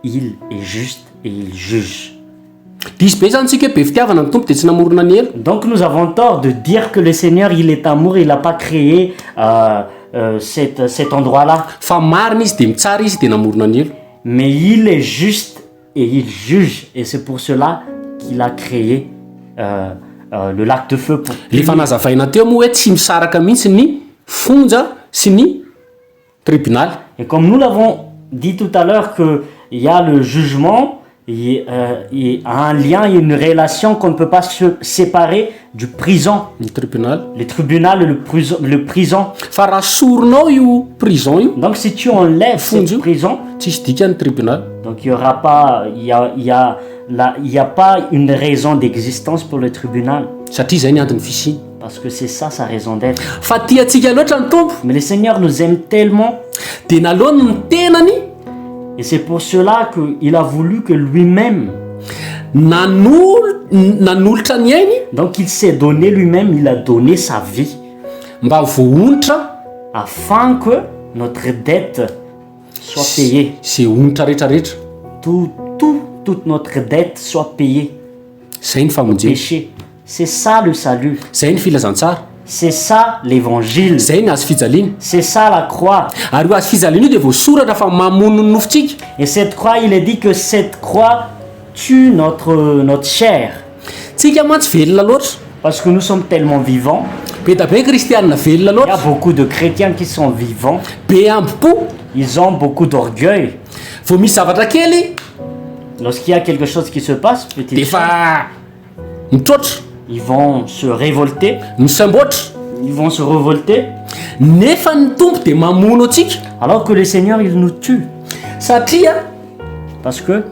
il est juste et il juge. Diso be zany tsika hoe be fitiavana ny Tompo dia tsy namorona ny helo. Donc nous avons tort de dire que le Seigneur il est amour, il a pas créé cet cet endroit là. Fa marina izy dia mitsara izy dia namorona ny helo. Mais il est juste et il juge et c'est pour cela qu'il a créé le lac de feu pour Le efa nazavaina teo moa hoe tsy misaraka mihitsy ny fonja sy ny tribonaly. Et comme nous l'avons dit tout à l'heure que il y a le jugement et et un lien et une relation qu'on ne peut pas se séparer du prison. Ny tribonaly. Le tribunal et le prison le prison. Fa raha soronao io prison io. Donc si tu enlèves Fonja cette io. prison. Tsisy dikany tribunal. Donc il y aura pas il y a il y a la il y a pas une raison d'existence pour le tribunal. Satria izay ny antony fisiany. Parce que c'est ça sa raison d'être. Fa tia antsika loatra ny Tompo. Mais le Seigneur nous aime tellement. Dia naleony ny tenany. Et c'est pour cela que il a voulu que lui-même. Nanolo nanolotra ny ainy. Donc il s'est donné lui-même, il a donné sa vie. Mba ho voaonitra. Afin que notre dette soit payée. Izay onitra rehetra rehetra. Tout tout toute notre dette soit payée. Zay ny famonjena. Péché. C'est ça le salut. Zay ny filazantsara. C'est ça l'évangile. Zay ny hazo fijaliana. C'est ça la croix. Ary io hazo fijaliana io dia voasoratra fa mamono ny nofontsika. Et cette croix, il est dit que cette croix tue notre notre chair. Tsika mantsy velona loatra. Parce que nous sommes tellement vivants. Be da be kristianina velona Il y a loatra. beaucoup de chrétiens qui sont vivants. Be ambo-po. Ils ont beaucoup d'orgueil. Vao misy zavatra kely. Lorsqu'il y a quelque chose qui se passe, petite Dia efa mitroatra. Ils vont se révolter. Misamboatra. Ils vont se revolter. Nefa ny Tompo dia mamono antsika. Alors que le Seigneur il nous tue. Satria. Parce que.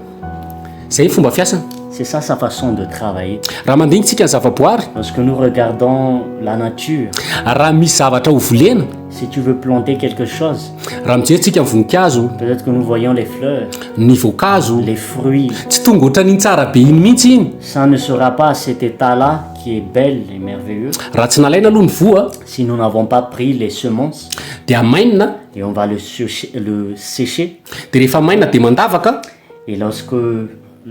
Zay ny fomba fiasany. C'est ça sa façon de travailler. Raha mandinika tsika ny zavaboary. Lorsque nous regardons la nature. Raha misy zavatra ho volena. Si tu veux planter quelque chose. Raha mijery tsika ny voninkazo. Peut-être que nous voyons les fleurs. Ny voankazo. Les fruits. Tsy tonga ohatran'iny tsara be iny mihitsy iny. Ça ne sera pas à cet état-là qui est belle et merveilleux. Raha tsy nalaina aloha ny voa. Si nous n'avons pas pris les semences. Dia hamainina. Et on va le secher le sécher. Dia rehefa maina dia mandavaka. Et lorsque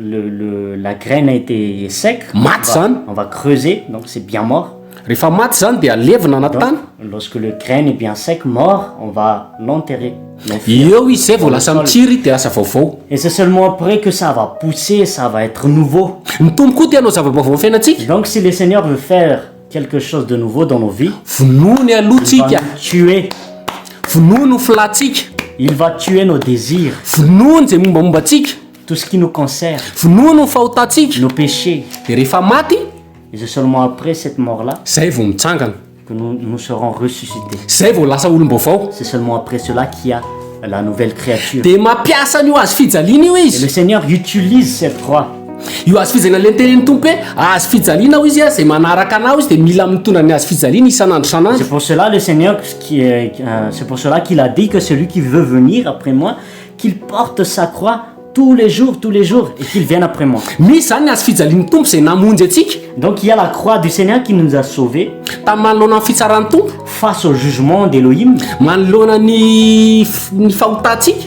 le le la graine a été sec, Maty zany. on va creuser, donc c'est bien mort. Rehefa maty zany dia alevina anaty tany. Donc lorsque le graine est bien sec, mort, on va l'enterrer, l'enfouir Eo izy zay vao dans le lasa sol. mitsiry dia lasa vaovao. Et c'est seulement après que ça va pousser, ça va être nouveau. Ny Tompo koa te hanao zava-baovao amin'ny fiainantsika. Donc si le Seigneur veut faire quelque chose de nouveau dans nos vies, Vonoiny aloha il va tsika. nous tuer. Vonoiny ny filantsika. Il va tuer nos désirs. Vonoiny izay mombamomba antsika. Tout ce qui nous concerne. Vonoiny ny fahotantsika. Nos péchés. Dia rehefa maty. Et c'est seulement après cette mort là. Zay vao mitsangana. Que nous nous serons ressuscités. Zay vao lasa olom-baovao. C'est seulement après cela qu'il y a la nouvelle créature. Dia mampiasa an'io hazo fijaliana io Et izy. le Seigneur utilise cette croix. Io hazo fijaliana le nitenenin'ny Tompo hoe hazo fijaliana hoy izy a, izay manaraka anao izy dia mila mitondra ny hazo fijaliana isan'andro isan'andro. C'est pour cela le Seigneur qui est, c'est pour cela qu'il a dit que celui qui veut venir après moi, qu'il porte sa croix tous les jours, tous les jours, et qu'il vienne après moi. Misy izany ny hazo fijalian'ny Tompo izay namonjy antsika. Donc il y a la croix du Seigneur qui nous a sauvés. Tamin'ny manoloana ny fitsaran'ny Tompo. Face au jugement d'Elohim. Manoloana ny ny fahotantsika.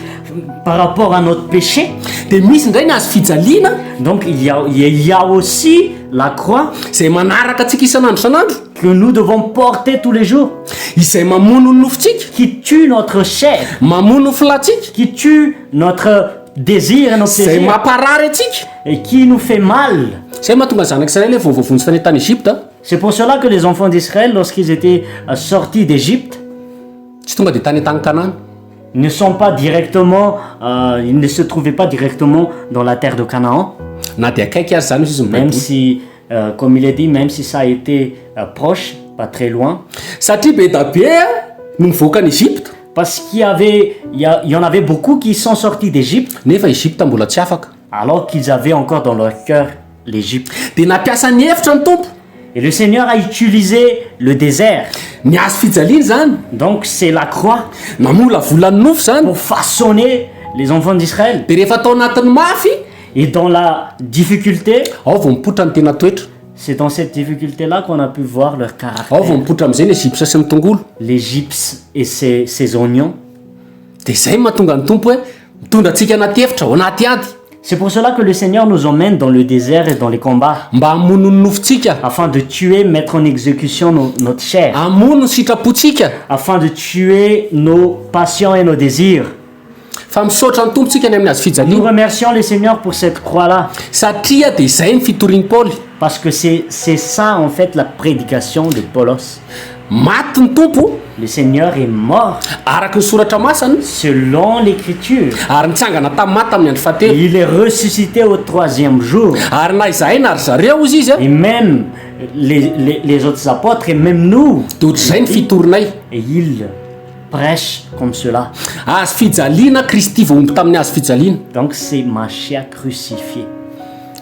Par rapport à notre péché. Dia misy indray ny hazo fijaliana. Donc il y a, il y a aussi la croix. Izay manaraka antsika isan'andro isan'andro. Que nous devons porter tous les jours. Izay mamono ny nofontsika. Qui tue notre chair. Mamono ny filantsika. Qui tue notre désir et nos Izay plaisirs. mamparary antsika. Et qui nous fait mal. Izay mahatonga ny zanak'Israely hoe vao voavonjy tany tany Egypta. C'est pour cela que les enfants d'Israël, lorsqu'ils étaient sortis d'Égypte, Tsy tonga dia tany an-tany Kanana. ne sont pas directement, euh, ils ne se trouvaient pas directement dans la terre de Canaan. Na dia akaiky aza izany hoy izy ny Même Baiboly. si, euh, comme il est dit, même si ça a été euh, proche, pas très loin. Satria be da be no mivoaka any Egypta. Parce qu'il y avait, il y, a, il y en avait beaucoup qui sont sortis d'Égypte. Nefa Egypta mbola tsy afaka. Alors qu'ils avaient encore dans leur cœur l'Égypte. Dia nampiasa ny efitra ny Tompo. Et le Seigneur a utilisé le désert. Ny hazo fijaliana izany. Donc c'est la croix. Namolavola ny nofo izany. Pour façonner les enfants d'Israël. Dia rehefa tao anatin'ny mafy. Et dans la difficulté. Ao vao mipoitra ny tena toetra. C'est dans cette difficulté là qu'on a pu voir leur caractère. Ao vao mipoitra amin'izay ny Egypte sy ny tongolo. L'Egypte et ses ses oignons. Dia izay no mahatonga ny Tompo hoe Mitondra antsika anaty efitra, ao anaty ady. C'est pour cela que le Seigneur nous emmène dans le désert et dans les combats. Mba hamono ny nofontsika. Afin de tuer, mettre en exécution nos, notre chair. Hamono ny sitrapontsika. Afin de tuer nos passions et nos désirs. Fa misaotra ny Tompo tsika ny amin'ny hazo Nous fijaliana. remercions le Seigneur pour cette croix-là. Satria dia izay ny fitorian'i Paoly. Parce que c'est c'est ça en fait la prédication de Paulos. Maty ny Tompo. Le Seigneur est mort. Araka ny Soratra Masina. Selon l'Écriture. Ary nitsangana tamin'ny maty tamin'ny andro fahatelo. Il est ressuscité au troisième jour. Ary na izahay na ry zareo, hozy izy. Et même les les les autres apôtres et même nous. Dia ohatr'izay ny fitorinay. Et ils prêchent comme cela. Hazo fijaliana, Kristy voahombo tamin'ny hazo fijaliana. Donc c'est Mashiah crucifié.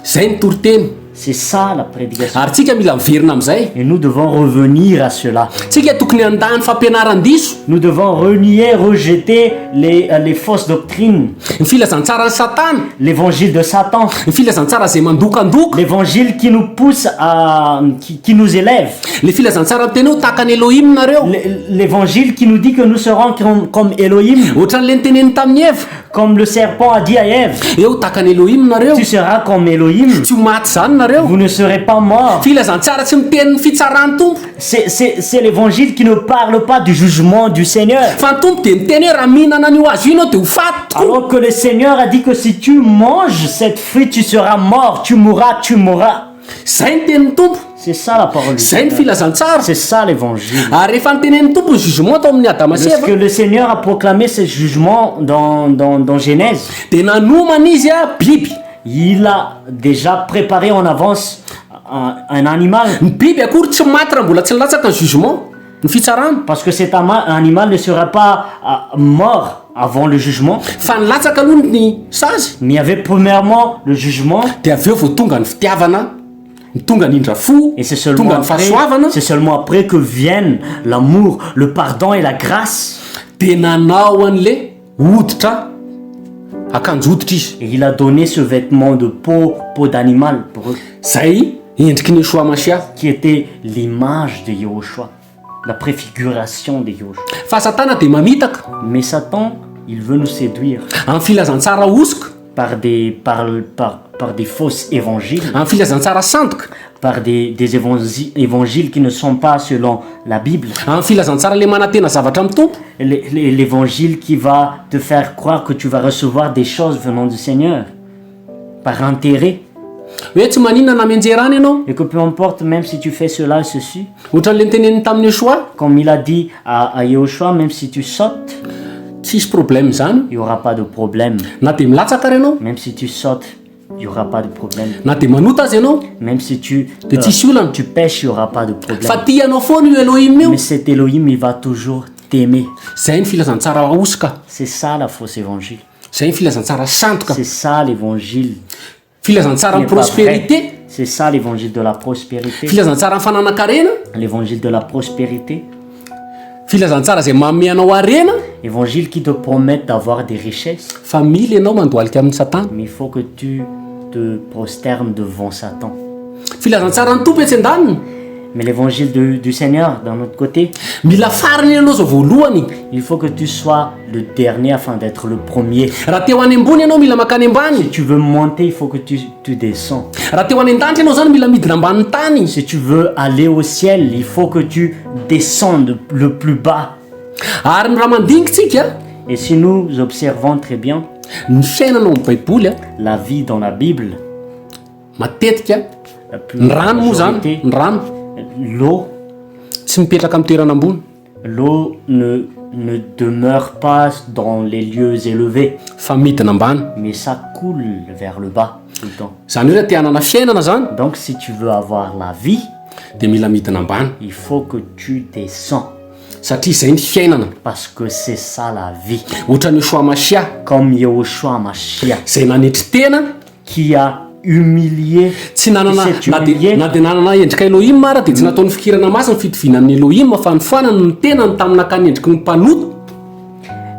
Izay ny toriteny. C'est ça la prédication. Ary tsika mila miverina amin'izay. Et nous devons revenir à cela. Tsika tokony handà ny fampianaran-diso. Nous devons renier, rejeter les les fausses doctrines. Ny filazantsaran'i Satana. L'évangile de Satan. Ny filazantsara izay mandokandoka. L'évangile qui nous pousse à qui, qui nous élève. Le filazantsara miteny hoe tahaka an'i Elohim nareo. L'évangile qui nous dit que nous serons comme, comme Elohim. Ohatran'ilay niteneniny tamin'i Eva. Comme le serpent a dit à Ève. Eo tahaka an'i Elohim nareo. Tu seras comme Elohim. Tsy ho maty izany nareo. Vous ne serez pas morts. Filazantsara tsy miteny ny fitsaran'ny Tompo. C'est, c'est, c'est l'évangile qui ne parle pas du jugement du Seigneur. Fa ny Tompo dia niteny hoe raha mihinana an'io hazo io ianao dia ho faty tokoa. Alors que le Seigneur a dit que si tu manges cette fruit, tu seras mort, tu mourras, tu mourras. Izay ny tenin'ny Tompo. C'est ça la parole du Izay ny Seigneur. filazantsara. C'est ça l'évangile. Ary rehefa notenenin'ny Tompo ny jugement tao amin'ny Adama sy Lorsque Eva, le Seigneur a proclamé ce jugement dans, dans, dans Genèse, dia nanomana izy a biby. il a déjà préparé en avance un, un animal. Ny biby akory tsy maty raha mbola tsy nilatsaka ny jugement, ny fitsarana. Parce que cet ama- animal ne sera pas euh, mort avant le jugement. Fa nilatsaka aloha ny sazy. Mais il y avait premièrement le jugement. Dia avy eo vao tonga ny fitiavana, ny tonga ny indra fo, Et c'est seulement tonga ny après, fahasoavana. c'est seulement après que viennent l'amour, le pardon et la grâce. Dia nanao an'le hoditra, akanjo hoditra izy. Et il a donné ce vêtement de peau, peau d'animal pour eux. Izay endriky ny Yeshua Mashiach. Qui était l'image de Yehoshua, la préfiguration de Yehoshua. Fa Satana dia mamitaka. Mais Satan, il veut nous séduire. Amin'ny filazantsara hosoka. Par des, par, par, par des fausses évangiles. Amin'ny filazantsara sandoka. Par des, des évangiles qui ne sont pas selon la Bible. Amin'ny filazantsara le manantena zavatra amin'ny Tompo. L'évangile qui va te faire croire que tu vas recevoir des choses venant du Seigneur. Par intérêt. Hoe tsy maninona na mianjera any ianao. Et que peu importe même si tu fais cela et ceci. Ohatran'ilay noteneniny tamin'i Yeshua. Comme il a dit à, à Yehoshua, même si tu sautes. Tsisy problème izany. Il y aura pas de problème. Na dia milatsaka ary ianao. Même si tu sautes, il y aura pas de problème. Na dia manota aza ianao. Même si tu Dia tsisy olana. tu pèches, il y aura pas de problème. Fa tia anao foana io Elohim io. Mais cet Elohim, il va toujours t'aimer. Izay ny filazantsara hosoka. C'est ça la fausse évangile. Izay ny filazantsara sandoka. C'est ça l'évangile. Filazantsaran'ny prospérité. C'est ça l'évangile de la prospérité. Filazantsaran'ny fananan-karena. L'évangile de la prospérité. Filazantsara izay manome anao harena. Évangile qui te promet d'avoir des richesses. Fa mila ianao mandohalika amin'i Satana. Mais il faut que tu te prosternes devant Satan. Filazantsaran'ny Tompo etsy andaniny. Mais l'évangile du Seigneur d'un autre côté. Mila farany ianao zao voalohany. Il faut que tu sois le dernier afin d'être le premier. Raha te ho any ambony ianao mila mankany ambany. Si tu veux monter, il faut que tu tu descends. Raha te ho any an-danitra ianao zany mila midina ambanin'ny tany. Si tu veux aller au ciel, il faut que tu descendes le plus bas. Ary ny raha mandinika tsika. Et si nous observons très bien. Ny fiainana ao amin'ny Baiboly a. La vie dans la Bible. Matetika, ny rano moa zany, ny rano. L'eau. Tsy mipetraka amin'ny toerana ambony. L'eau ne ne demeure pas dans les lieux élevés. Fa midina ambany. Mais ça coule vers le bas tout le temps. Zany hoe raha te hanana fiainana zany. Donc si tu veux avoir la vie. Dia mila midina ambany. Il faut que tu descends. Satria izay ny fiainana. Parce que c'est ça la vie. Ohatran'i Yeshua Mashiah. Comme Yehoshua Mashiah. Izay nanetry tena. Qui a humilié, Tsy nanana, qui s'est na dia, humilié. na dia nanana endrika Elohim ara dia tsy nataony fikirana masina ny fitoviana amin'i Elohim fa nofoanany ny tenany tamin'ny nakany endriky ny mpanota.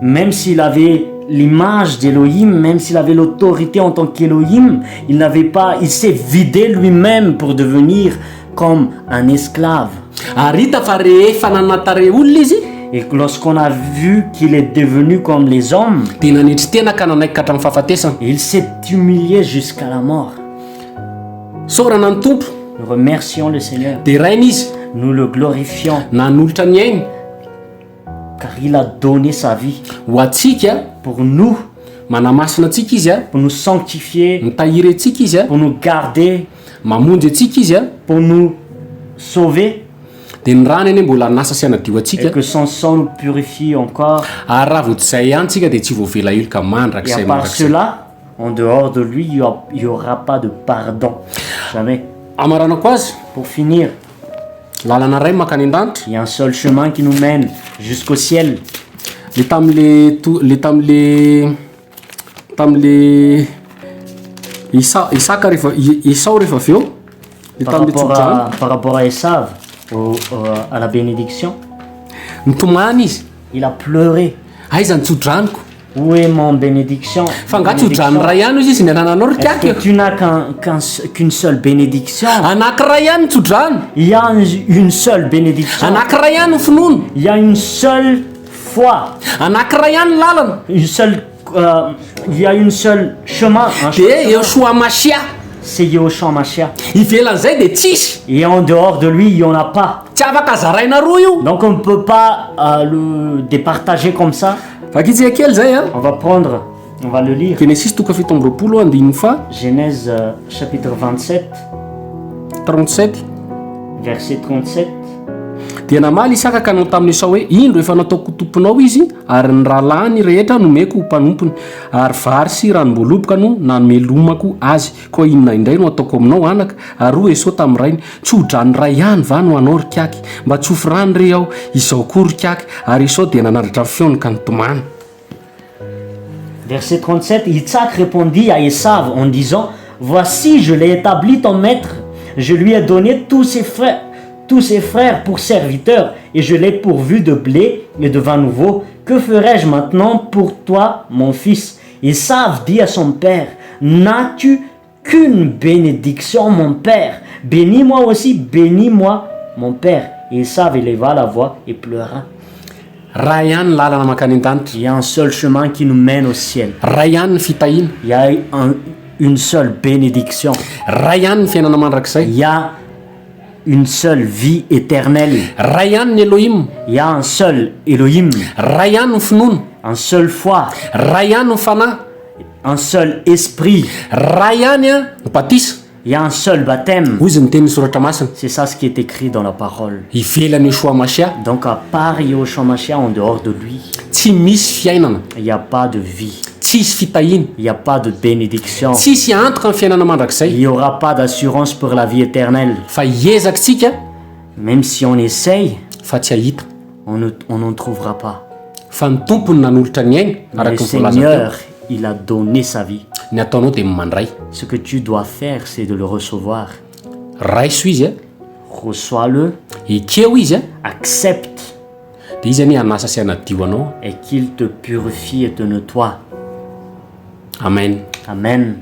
Même s'il avait l'image d'Elohim, même s'il avait l'autorité en tant qu'Elohim, il n'avait pas, il s'est vidé lui-même pour devenir comme un esclave. Ary hita fa rehefa nanana tarehy olona izy. Et lorsqu'on a vu qu'il est devenu comme les hommes, Dia nanetry tena ka nanaiky ka hatramin'ny fahafatesana. il s'est humilié jusqu'à la mort. Isaorana ny Tompo. Nous remercions le Seigneur. Deraina Izy. Nous le glorifions. Nanolotra ny ainy. Car il a donné sa vie. Ho antsika. Pour nous. Manamasina antsika Izy. Pour nous sanctifier. Mitahiry antsika Izy. Pour nous garder. Mamonjy antsika Izy. Pour nous sauver. Dia ny rany anie mbola hanasa sy hanadio antsika. Et que son sang nous purifie encore. Ary raha vao tsy izay ihany tsika dia tsy voavela heloka Et mandrakizay à part mandrakizay. cela, en dehors de lui, il y aura pas de pardon. Jamais. Hamaranako azy. Pour finir. Lalana iray mankany an-danitra. Il y a un seul chemin qui nous mène jusqu'au ciel. Le tamin'le to le tamin'le tamin'le Isa Isaka rehefa i Esao rehefa avy eo. Le Par tamin'le rapport tso-drano. à, par rapport à Esav, au, au, à la bénédiction. Nitomany izy. Il a pleuré. Aiza ny tso-dranoko? Où est mon bénédiction? Fa angaha tso-drano iray ihany hozy izy ny anananao ry Est-ce kiaky que tu n'as qu'un, qu'un, qu'une seule bénédiction? Anankiray ihany ny tso-drano. Il y a une seule bénédiction. Anankiray ihany ny finoana. Il y a une seule foi. Anankiray ihany ny lalana. Une seule, euh, il y a une seule chemin. Un Dia chemin. Yehoshua Mashiach. C'est Yehoshua Mashiach. Ivelan'izay dia tsisy. Et en dehors de lui, il n'y en a pas. Tsy afaka zaraina roa io. Donc on ne peut pas euh, le départager comme ça. Vakitsika kely izay a. On va prendre, on va le lire. Genesisy toko 27 andininy faha. Genèse euh, chapitre 27. 37. Verset 37. Dia namaly Isaka ka nanao tamin'i Esao hoe, Indro, efa nataoko ho tomponao izy, ary ny rahalahiny rehetra nomeko ho mpanompony, ary vary sy ranom-boaloboka no namelomako azy. Koa inona indray no hataoko aminao, anaka? Ary hoy Esao tamin'ny rainy, Tso-drano iray ihany va no anao, ry kiaky? Mba tsofy rano re aho, izao koa, ry kiaky. Ary Esao dia nanandratra ny feony ka nitomany. Verset 37, Isaac répondit à Esav en disant, Voici, je l'ai établi ton maître, je lui ai donné tous ses frères, tous ses frères pour serviteurs, et je l'ai pourvu de blé et de vin nouveau. Que ferai-je maintenant pour toi, mon fils Esav dit à son père, N'as-tu qu'une bénédiction, mon père Bénis-moi aussi, bénis-moi, mon père. Et Esav éleva la voix et pleura. Ray ihany ny lalana mankany an-danitra. Il y a un seul chemin qui nous mène au ciel. Ray ihany ny fitahiana. Il y a un, une seule bénédiction. Ray ihany ny fiainana mandrakizay. Il y a une seule vie éternelle. Ray ihany ny Elohim. Il y a un seul Elohim. Ray ihany ny finoana. Un seul foi. Ray ihany ny fanahy. Un seul esprit. Ray ihany ny batisa. Il y a un seul baptême. Hoy izy ny tenin'ny soratra masina. C'est ça ce qui est écrit dans la parole. Ivelan'i Yeshua Mashiah. Donc à part Yehoshua Mashiah, en dehors de lui. Tsy misy fiainana. Il y a pas de vie. Tsisy fitahiana. Il y a pas de bénédiction. Tsisy antoka ny fiainana mandrakizay. Il y aura pas d'assurance pour la vie éternelle. Fa hiezaka tsika. Même si on essaye. Fa tsy hahita. On ne, on n'en trouvera pas. Fa ny Tompo no nanolotra ny ainy, araka Le ny voalaza teo. Seigneur, il a donné sa vie. Ny ataonao dia ny mandray. Ce que tu dois faire, c'est de le recevoir. Raiso izy a. Reçois-le. Ekeo izy a. Accepte. Dia izy anie hanasa sy hanadio anao. Et qu'il te purifie et te nettoie. Amen. Amen.